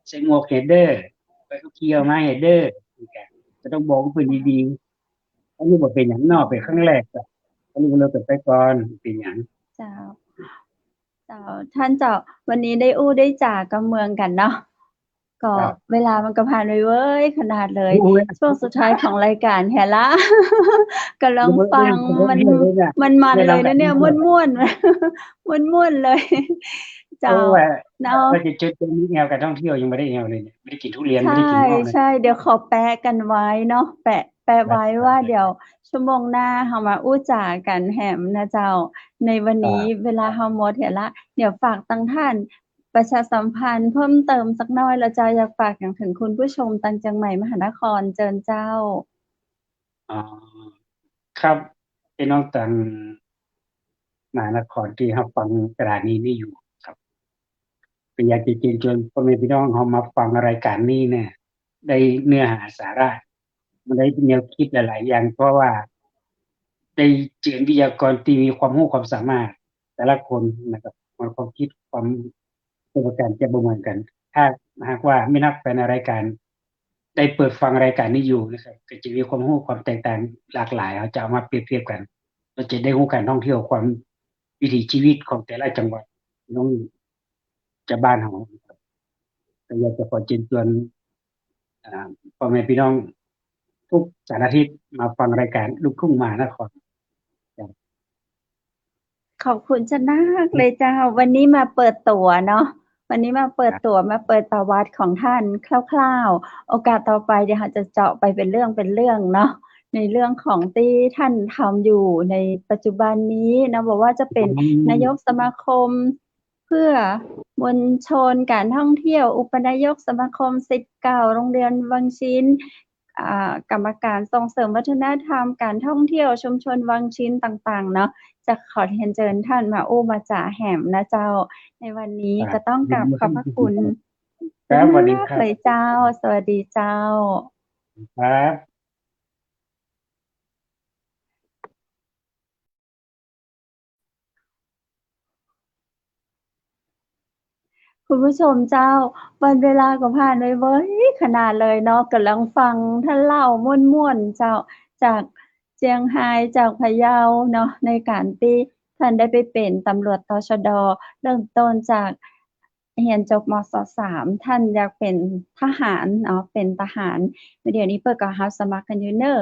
ใส่หมวกแหมเด้อ ใบขับขี่เอามาแหมเด้อ ก็ต้องบอกเปิ้นดีๆ อันนี้บ่เป๋นหยังเนาะ เป๋นครั้งแรกอะ อันนี้ก็เลยเป๋นไปก่อน เป๋นหยัง เจ้า เจ้า ต้านเจ้า วันนี้ได้อู้ได้จ๋ากับเมืองกั๋นเนาะ ก็ ครับ เวลามันก็ผ่านไปเว้ยขนาดเลย โอ้ย ช่วงสุดท้ายของรายก๋านแหมละ ก่ำลังฟัง มัน มันๆ เลยนะเนี่ย ม่วนๆ ม่วนๆ เลย เจ้า โอ้ย เนาะ ว่าจะชวนไปแอ่วกั๋นท่องเที่ยว ยังบ่ได้แอ่วเลยเนี่ย บ่ได้กิ๋นทุเรียน ใช่ บ่ได้กิ๋นเงาะเลย ใช่ เดี๋ยวขอแปะกั๋นไว้เนาะ แปะ แปะไว้ว่าเดี๋ยวชั่วโมงหน้าเฮามาอู้จ๋ากั๋นแหมนะเจ้า ในวันนี้เวลาเฮาหมดแหมละ เดี๋ยวฝากตังท่านประชาสัมพันธ์เพิ่มเติมสักหน้อย แล้วเจ้าอยากฝากหยังเถิงคุณผู้ชมตังเจียงใหม่มหานคร เจิญเจ้า อ๋อ ครับ ปี้น้องตังมหานครตี้ฮับฟังสถานีนี้อยู่ครับ ก็อยากจะเจิญจวนป้อแม่ปี้น้องเฮามาฟังรายก๋านนี้เนี่ย ได้เนื้อหาสาระ มันได้แนวกึ๊ดหลายๆ อย่าง เพราะว่าได้เจิญวิทยากรตี้มีความฮู้ความสามารถแต่ละคนนะครับ ความกึ๊ด ความ ประสบก๋ารณ์จะบ่เหมือนกั๋น ถ้าหากว่าแม่นักแฟนรายก๋านได้เปิดฟังรายก๋านนี้อยู่นะครับ ก็จะมีความฮู้ความแตกต่างหลากหลาย เฮาจะเอามาเปรียบเทียบกั๋น เฮาจะได้ฮู้ก๋านท่องเที่ยว ความวิถีชีวิตของแต่ละจังหวัด น้อง จาวบ้านเฮา ก็อยากจะขอเจิญจวน อ่า ป้อแม่ปี้น้องทุกสารทิศมาฟังรายก๋านลูกทุ่งมหานคร ขอบคุณเจ้านักเลยเจ้า วันนี้มาเปิดตั๋วเนาะ วันนี้มาเปิดตั๋ว มาเปิดประวัติของท่านคร่าวๆ โอกาสต่อไปเดี๋ยวเฮาจะเจาะไปเป๋นเรื่องเป๋นเรื่องเนาะ ในเรื่องของตี้ท่านทำอยู่ในปัจจุบันนี้เนาะ บ่ว่าจะเป๋นนายกสมาคมเพื่อมวลชนก๋านท่องเที่ยว อุปนายกสมาคมศิษย์เก่าโรงเรียนวังชิ้น อ่า กรรมการส่งเสริมวัฒนธรรม การท่องเที่ยวชุมชนวังชินต่างๆ เนาะ จะขอเรียนเจิญท่านมาอู้มาจ๋าแหมนะเจ้า ในวันนี้ก็ต้องกราบขอบพระคุณ ครับ สวัสดีครับ มากเลยเจ้า สวัสดีเจ้า ครับ คุณผู้ชมเจ้า วันเวลาก็ผ่านไปไวขนาดเลยเนาะ ก่ำลังฟังท่านเล่าม่วนๆ เจ้า จากเจียงฮาย จากพะเยาเนาะ ในก๋านตี้ท่านได้ไปเป๋นตำรวจ ตชด. เริ่มต้นจาก เฮียนจบ มศ. สาม ท่านอยากเป๋นทหารเนาะ เป๋นทหาร เดี๋ยวนี้เปิ้นก็ฮับสมัครกั๋นอยู่เน่อ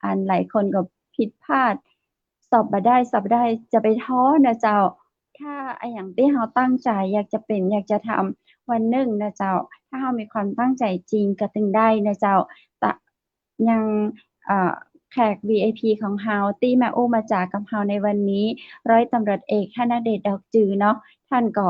อันหลายคนก็ผิดพลาด สอบบ่ได้ สอบบ่ได้ จะไปท้อนะเจ้า ถ้าอะหยังตี้เฮาตั้งใจ๋อยากจะเป๋น อยากจะทำ วันนึ่งนะเจ้า ถ้าเฮามีความตั้งใจ๋จริงก็ตึงได้นะเจ้า ตะ อย่าง เอ่อ แขก วี ไอ พี ของเฮาตี้มาอู้มาจ๋ากับเฮาในวันนี้ ร้อยตำรวจเอก ธนเดช ดอกจือเนาะ ท่านก็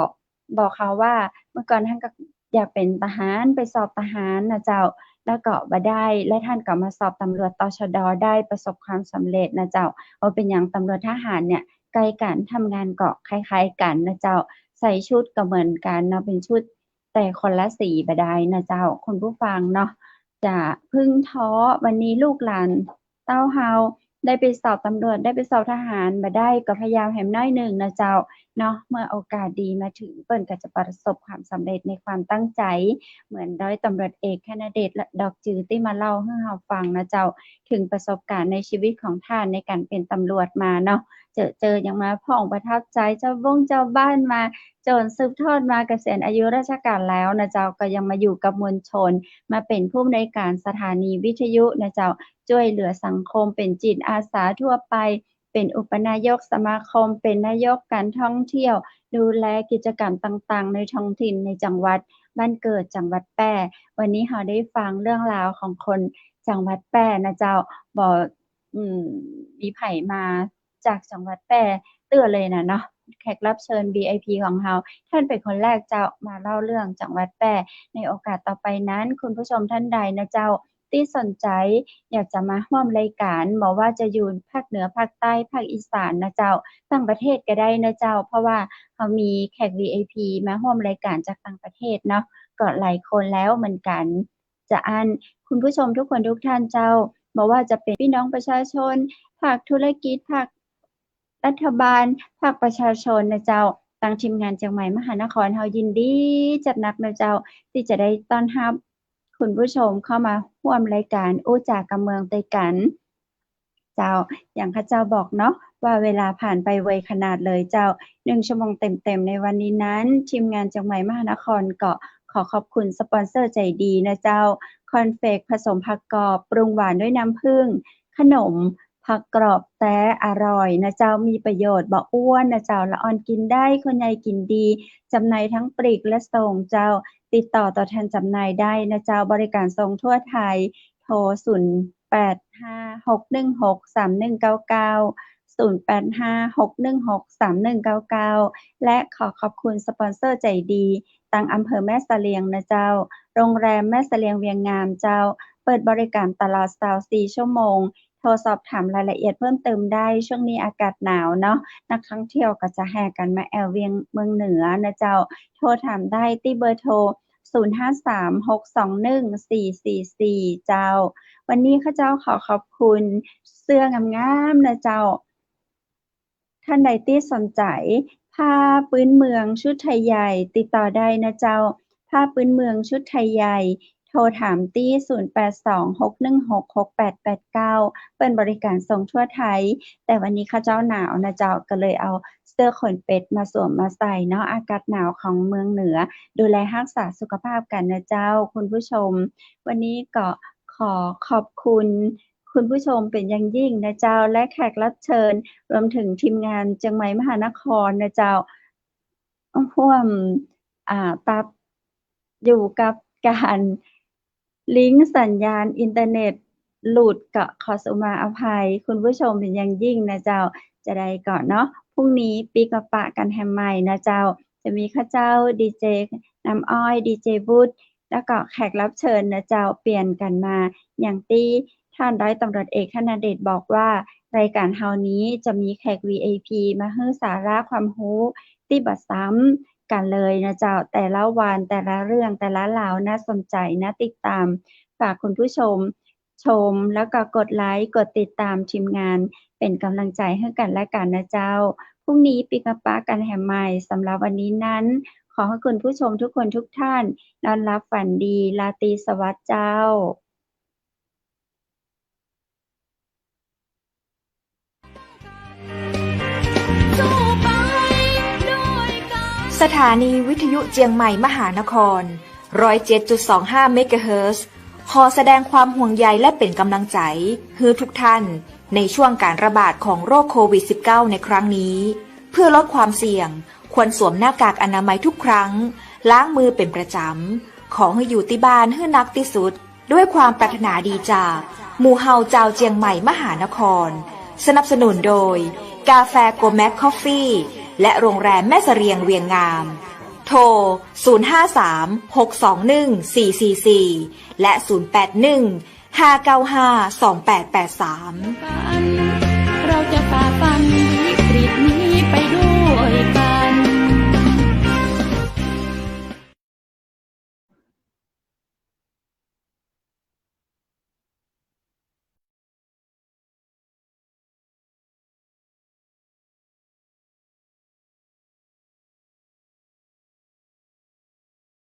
บอกเฮาว่า เมื่อก่อนท่านก็อยากเป๋นทหาร ไปสอบทหารนะเจ้า แล้วก็บ่ได้ และท่านก็มาสอบตำรวจ ตชด. ได้ประสบความสำเร็จนะเจ้า ว่าเป๋นหยังตำรวจทหารเนี่ยใก้กั๋น ทำงานก็คล้ายๆ กั๋นนะเจ้า ใส่ชุดก็เหมือนกั๋นเนาะ เป๋นชุด แต่คนละสีบ่ได้นะเจ้า คุณผู้ฟังเนาะ จะเพิ่งท้อ วันนี้ลูกหลานเต้าเฮาได้ไปสอบตำรวจ ได้ไปสอบทหารบ่ได้ ก็พยายามแหมหน้อยนึ่งนะเจ้าเนาะ เมื่อโอกาสดีมาถึง เปิ้นก็จะประสบความสำเร็จในความตั้งใจ๋ เหมือนร้อยตำรวจเอก ธนเดช ดอกจือตี้มาเล่าหื้อเฮาฟังนะเจ้า เถิงประสบก๋ารณ์ในชีวิตของท่านในก๋านเป๋นตำรวจมาเนาะ เจิ่ง เจิ่งยังมาพ่องประทับใจ๋ เจ้าบ้งเจ้าบ้านมา จ๋นสืบทอดมาเกษียณอายุราชการแล้วนะเจ้า ก็ยังมาอยู่กับมวลชน มาเป๋นผู้อำนวยการสถานีวิทยุนะเจ้า จ้วยเหลือสังคม เป๋นจิตอาสาทั่วไป เป๋นอุปนายกสมาคม เป๋นนายกการท่องเที่ยว ดูแลกิจกรรมต่างๆ ในท้องถิ่นในจังหวัดบ้านเกิด จังหวัดแป้ วันนี้เฮาได้ฟังเรื่องราวของคนจังหวัดแป้นะเจ้า บ่ อืม มีใผมา จากจังหวัดแป้เตื้อเลยน่ะเนาะ แขกรับเชิญ วี ไอ พี ของเฮา ท่านเป๋นคนแรกเจ้า มาเล่าเรื่องจังหวัดแป้ ในโอกาสต่อไปนั้น คุณผู้ชมท่านใดนะเจ้า ตี้สนใจ๋อยากจะมาฮ่วมรายก๋าน บ่ว่าจะอยู่ภาคเหนือ ภาคใต้ ภาคอีสานนะเจ้า ต่างประเทศก็ได้นะเจ้า เพราะว่าเฮามีแขก วี ไอ พี มาฮ่วมรายก๋านจากต่างประเทศเนาะ ก็หลายคนแล้วเหมือนกั๋น จะอั้น คุณผู้ชมทุกคนทุกท่านเจ้า บ่ว่าจะเป๋นปี้น้องประชาชน ภาคธุรกิจ ภาครัฐบาล ภาคประชาชนนะเจ้า ตางทีมงานเจียงใหม่มหานครเฮายินดีจัดหนักนะเจ้า ตี้จะได้ต้อนฮับคุณผู้ชมเข้ามาฮ่วมรายก๋านอู้จ๋าก่ำเมืองตวยกั๋น เจ้า อย่างข้าเจ้าบอกเนาะ ว่าเวลาผ่านไปไวขนาดเลยเจ้า หนึ่งชั่วโมงเต็มๆ ในวันนี้นั้น ทีมงานเจียงใหม่มหานครก็ขอขอบคุณสปอนเซอร์ใจ๋ดีนะเจ้า คอร์นเฟลกผสมผักกรอบ ปรุงหวานด้วยน้ำผึ้ง ขนมผักกรอบแต๊อร่อยนะเจ้า มีประโยชน์ บ่อ้วนนะเจ้า ละอ่อนกิ๋นได้ คนใหญ่กิ๋นดี จำหน่ายทั้งปลีกและส่งเจ้า ติดต่อตัวแทนจำหน่ายได้นะเจ้า บริการส่งทั่วไทย โทร ศูนย์แปดห้า หกหนึ่งหก สามหนึ่งเก้าเก้า ศูนย์แปดห้า หกหนึ่งหก สามหนึ่งเก้าเก้า และขอขอบคุณสปอนเซอร์ใจ๋ดี ตางอำเภอแม่เสลียงนะเจ้า โรงแรมแม่เสลียงเวียงงามเจ้า เปิดบริการตลอดซาวสี่ชั่วโมง โทรสอบถามรายละเอียดเพิ่มเติมได้ ช่วงนี้อากาศหนาวเนาะ นักท่องเที่ยวก็จะแห่กั๋นมาแอ่วเวียงเมืองเหนือนะเจ้า โทรถามได้ตี้เบอร์โทร ศูนย์ห้าสาม หกสองหนึ่ง สี่สี่สี่ เจ้า วันนี้ข้าเจ้าขอขอบคุณเสื้องามๆ นะเจ้า ท่านใดตี้สนใจ๋ผ้าปื๊นเมืองชุดไทยใหญ่ ติดต่อได้นะเจ้า ผ้าปื๊นเมืองชุดไทยใหญ่ โทรถามตี้ ศูนย์แปดสอง หกหนึ่งหก หกแปดแปดเก้า เปิ้นบริการส่งทั่วไทย แต่วันนี้ข้าเจ้าหนาวนะเจ้า ก็เลยเอาเสื้อขนเป็ดมาสวมมาใส่เนาะ อากาศหนาวของเมืองเหนือ ดูแลฮักษาสุขภาพกั๋นนะเจ้า คุณผู้ชม วันนี้ก็ขอขอบคุณคุณผู้ชมเป๋นอย่างยิ่งนะเจ้า และแขกรับเชิญ รวมถึงทีมงานเจียงใหม่มหานครนะเจ้า ฮ่วม อ่า ตับ อยู่กับก๋านลิงก์สัญญาณอินเทอร์เน็ตหลุด ก็ขอสุมาอภัยคุณผู้ชมเป๋นอย่างยิ่งนะเจ้า จะได้ก่อเนาะ พรุ่งนี้ปิ๊กมาปะกั๋นแหมใหม่นะเจ้า จะมีข้าเจ้า ดีเจน้ำอ้อย ดีเจวุฒิ แล้วก็แขกรับเชิญนะเจ้า เปลี่ยนกั๋นมา อย่างตี้ท่านร้อยตำรวจเอกธนเดชบอกว่า รายก๋านเฮานี้จะมีแขก วี ไอ พี มาหื้อสาระความฮู้ตี้บ่ซ้ำกั๋นเลยนะเจ้า แต่ละวัน แต่ละเรื่อง แต่ละราว น่าสนใจ๋ น่าติดต๋าม ฝากคุณผู้ชม ชม แล้วก็กดไลก์ กดติดต๋ามทีมงาน เป๋นก๋ำลังใจ๋หื้อกั๋นและกั๋นนะเจ้า พรุ่งนี้ปิ๊กมาปะกั๋นแหมใหม่ สำหรับวันนี้นั้น ขอหื้อคุณผู้ชมทุกคนทุกท่าน นอนหลับฝันดี ราตรีสวัสดิ์เจ้า สถานีวิทยุเจียงใหม่มหานคร ร้อยเจ็ดจุดสองห้า เมกะเฮิรตซ์ ขอแสดงความห่วงใยและเป๋นก๋ำลังใจ๋หื้อทุกท่าน ในช่วงก๋านระบาดของโรคโควิด สิบเก้า ในครั้งนี้ เพื่อลดความเสี่ยง ควรสวมหน้ากากอนามัยทุกครั้ง ล้างมือเป๋นประจ๋ำ ขอหื้ออยู่ตี้บ้านหื้อนักตี้สุด ด้วยความปรารถนาดีจาก หมู่เฮาจาวเจียงใหม่มหานคร สนับสนุนโดย กาแฟโกแม็กคอฟฟี่ และโรงแรมแม่เสะเรียงเวียงงาม โทร ศูนย์ห้าสาม หกสองหนึ่ง สี่สี่สี่ และ ศูนย์แปดหนึ่ง ห้าเก้าห้า สองแปดแปดสาม เราจะฝ่าฟัน